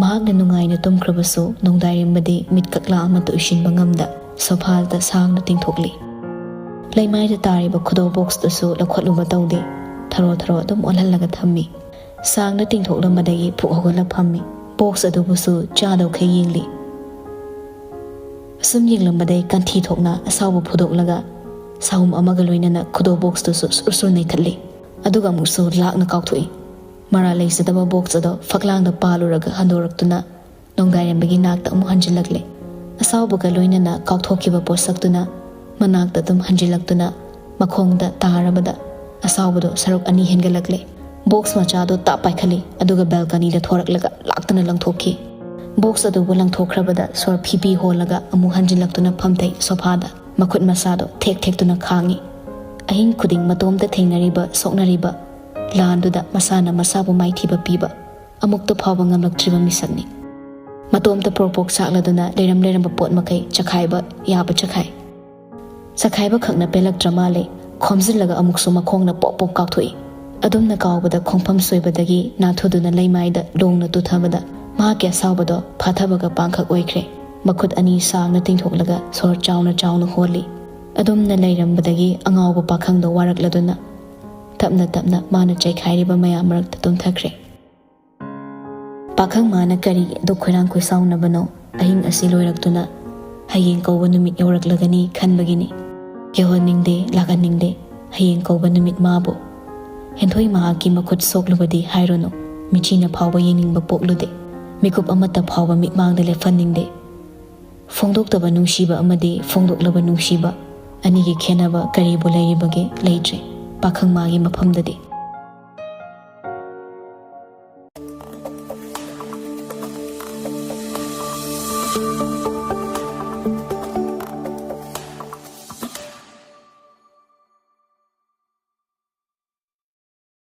ꯃꯍꯥꯛꯅ ꯅꯨꯡꯉꯥꯏꯅ ꯇꯨꯝꯈ꯭ꯔꯕꯁꯨ ꯅꯣꯡꯗꯥꯏꯔꯦꯝꯕꯗꯤ ꯃꯤꯠ ꯀꯛꯂꯥ ꯑꯃꯠꯇ ꯎꯏꯁꯤꯟꯕ ꯉꯝꯗ ꯁꯣꯐꯥꯗ ꯁꯥꯡꯅ ꯇꯤꯡꯊꯣꯛꯂꯤ꯫ ꯂꯩꯃꯥꯏꯗ ꯇꯥꯔꯤꯕ ꯈꯨꯗꯣꯞ ꯕꯣꯛꯁꯇꯨꯁꯨ ꯂꯧꯈꯠꯂꯨꯕ ꯇꯧꯗꯦ꯫ ꯊꯔꯣ ꯊꯔꯣ ꯑꯗꯨꯝ ꯑꯣꯜꯍꯜꯂꯒ ꯊꯝꯃꯤ꯫ ꯁꯥꯡꯅ ꯇꯤꯡꯊꯣꯛꯂꯝꯕꯗꯒꯤ ꯐꯨꯛ ꯍꯧꯒꯠꯂ ꯐꯝꯃꯤ꯫ ꯕꯣꯛꯁ ꯑꯗꯨꯕꯨꯁꯨ ꯆꯥꯗꯧꯈꯩ ꯌꯦꯡꯂꯤ꯫ ꯑꯁꯨꯝ ꯌꯦꯡꯂꯝꯕꯗꯩ ꯀꯟꯊꯤ ꯊꯣꯛꯅ ꯑꯁꯥꯎꯕ ꯐꯨꯗꯣꯛꯂꯒ ꯁꯥꯍꯨꯝ ꯑꯃꯒ ꯂꯣꯏꯅꯅ ꯈꯨꯗꯣ ꯕꯣꯛꯁꯇꯨꯁꯨ ꯁꯨꯔ ꯁꯨꯔ ꯅꯩꯊꯠꯂꯤ꯫ ꯑꯗꯨꯒ ꯑꯃꯨꯛꯁꯨ ꯂꯥꯛꯅ ꯀꯥꯎꯊꯣꯛꯏ꯫ ꯃꯔꯥ ꯂꯩꯖꯗꯕ ꯕꯣꯛꯁ ꯑꯗꯣ ꯐꯛꯂꯥꯡꯗ ꯄꯥꯜꯂꯨꯔꯒ ꯍꯟꯗꯣꯔꯛꯇꯨꯅ ꯅꯣꯡꯗꯥꯏꯔꯦꯝꯕꯒꯤ ꯅꯥꯛꯇ ꯑꯃꯨꯛ ꯍꯟꯖꯤꯜꯂꯛꯂꯦ꯫ ꯑꯁꯥꯎꯕꯒ ꯂꯣꯏꯅꯅ ꯀꯥꯎꯊꯣꯛꯈꯤꯕ ꯄꯣꯠꯁꯛꯇꯨꯅ ꯃꯅꯥꯛꯇ ꯑꯗꯨꯝ ꯍꯟꯖꯤꯜꯂꯛꯇꯨꯅ ꯃꯈꯣꯡꯗ ꯇꯥꯔꯕꯗ ꯑꯁꯥꯎꯕꯗꯣ ꯁꯔꯨꯛ ꯑꯅꯤ ꯍꯦꯟꯒꯠꯂꯛꯂꯦ꯫ ꯕꯣꯛꯁ ꯃꯆꯥꯗꯣ ꯇꯥꯞ ꯄꯥꯏꯈꯠꯂꯤ, ꯑꯗꯨꯒ ꯕꯦꯜꯀꯅꯤꯗ ꯊꯣꯔꯛꯂꯒ ꯂꯥꯛꯇꯨꯅ ꯂꯪꯊꯣꯛꯈꯤ꯫ ꯕꯣꯛꯁ ꯑꯗꯨꯕꯨ ꯂꯪꯊꯣꯛꯈ꯭ꯔꯕꯗ ꯁꯣꯔ ꯐꯤꯕꯤ ꯍꯣꯜꯂꯒ ꯑꯃꯨꯛ ꯍꯟꯖꯤꯜꯂꯛꯇꯨꯅ ꯐꯝꯊꯩ ꯁꯣꯐꯥꯗ꯫ ꯃꯈꯨꯠ ꯃꯁꯥꯗꯣ ꯊꯦꯛ ꯊꯦꯛꯇꯨꯅ ꯈꯥꯡꯉꯤ꯫ ꯑꯍꯤꯡ ꯈꯨꯗꯤꯡ ꯃꯇꯣꯝꯇ ꯊꯦꯡꯅꯔꯤꯕ, ꯁꯣꯛꯅꯔꯤꯕ ꯂꯥꯟꯗꯨꯗ ꯃꯁꯥꯅ ꯃꯁꯥꯕꯨ ꯃꯥꯏꯊꯤꯕ ꯄꯤꯕ ꯑꯃꯨꯛꯇ ꯐꯥꯎꯕ ꯉꯝꯂꯛꯇ꯭ꯔꯤꯕ ꯃꯤꯁꯛꯅꯤ꯫ ꯃꯇꯣꯝꯇ ꯄ꯭ꯔꯣꯛ ꯄ꯭ꯔꯣꯛ ꯆꯥꯛꯂꯗꯨꯅ ꯂꯩꯔꯝ ꯂꯩꯔꯝꯕ ꯄꯣꯠ ꯃꯈꯩ ꯆꯈꯥꯏꯕ ꯌꯥꯕ ꯆꯈꯥꯏ꯫ ꯆꯈꯥꯏꯕ ꯈꯛꯅ ꯄꯦꯜꯂꯛꯇ꯭ꯔ ꯃꯥꯜꯂꯦ, ꯈꯣꯝꯖꯤꯜꯂꯒ ꯑꯃꯨꯛꯁꯨ ꯃꯈꯣꯡꯅ ꯄꯣꯛ ꯄꯣꯛ ꯀꯥꯎꯊꯣꯛꯏ꯫ ꯑꯗꯨꯝꯅ ꯀꯥꯎꯕꯗ ꯈꯣꯡꯐꯝ ꯁꯣꯏꯕꯗꯒꯤ ꯅꯥꯟꯊꯨꯗꯨꯅ ꯂꯩꯃꯥꯏꯗ ꯂꯣꯡꯅ ꯇꯨꯊꯕꯗ ꯃꯍꯥꯛꯀꯤ ꯑꯁꯥꯎꯕꯗꯣ ꯐꯥꯊꯕꯒ ꯄꯥꯡꯈꯛ ꯑꯣꯏꯈ꯭ꯔꯦ꯫ ꯃꯈꯨꯠ ꯑꯅꯤ ꯁꯥꯡꯅ ꯇꯤꯡꯊꯣꯛꯂꯒ ꯁꯣꯔ ꯆꯥꯎꯅ ꯆꯥꯎꯅ ꯍꯣꯜꯂꯤ꯫ ꯑꯗꯨꯝꯅ ꯂꯩꯔꯝꯕꯗꯒꯤ ꯑꯉꯥꯎꯕ ꯄꯥꯈꯪꯗꯣ ꯋꯥꯔꯛꯂꯗꯨꯅ ꯇꯞꯅ ꯇꯞꯅ ꯃꯥꯅ ꯆꯩꯈꯥꯏꯔꯤꯕ ꯃꯌꯥꯝ ꯃꯔꯛꯇ ꯇꯨꯝꯊꯈ꯭ꯔꯦ꯫ ꯄꯥꯈꯪ ꯃꯥꯅ ꯀꯔꯤꯒꯤ ꯑꯗꯨꯛ ꯈꯣꯏꯔꯥꯡ ꯈꯣꯏꯁꯥꯎꯅꯕꯅꯣ? ꯑꯍꯤꯡ ꯑꯁꯤ ꯂꯣꯏꯔꯛꯇꯨꯅ ꯍꯌꯦꯡ ꯀꯧꯕ ꯅꯨꯃꯤꯠ ꯌꯧꯔꯛꯂꯒꯅꯤ ꯈꯟꯕꯒꯤꯅꯤ꯫ ꯌꯧꯍꯟꯅꯤꯡꯗꯦ, ꯂꯥꯛꯍꯟꯅꯤꯡꯗꯦ ꯍꯌꯦꯡ ꯀꯧꯕ ꯅꯨꯃꯤꯠ ꯃꯥꯕꯨ꯫ ꯍꯦꯟꯊꯣꯏ ꯃꯍꯥꯛꯀꯤ ꯃꯈꯨꯠ ꯁꯣꯛꯂꯨꯕꯗꯤ ꯍꯥꯏꯔꯨꯅꯨ, ꯃꯤꯆꯤꯅ ꯐꯥꯎꯕ ꯌꯦꯡꯅꯤꯡꯕ ꯄꯣꯛꯂꯨꯗꯦ꯫ ꯃꯤꯀꯨꯞ ꯑꯃꯠꯇ ꯐꯥꯎꯕ ꯃꯤꯠꯃꯥꯡꯗ ꯂꯦꯞꯍꯟꯅꯤꯡꯗꯦ꯫ ꯐꯣꯡꯗꯣꯛꯇꯕ ꯅꯨꯡꯁꯤꯕ ꯑꯃꯗꯤ ꯐꯣꯡꯗꯣꯛꯂꯕ ꯅꯨꯡꯁꯤꯕ ꯑꯅꯤꯒꯤ ꯈꯦꯠꯅꯕ ꯀꯔꯤꯕꯨ ꯂꯩꯔꯤꯕꯒꯦ? ꯂꯩꯇ꯭ꯔꯦ꯫ ꯄꯥꯈꯪ ꯃꯥꯒꯤ ꯃꯐꯝꯗꯗꯤ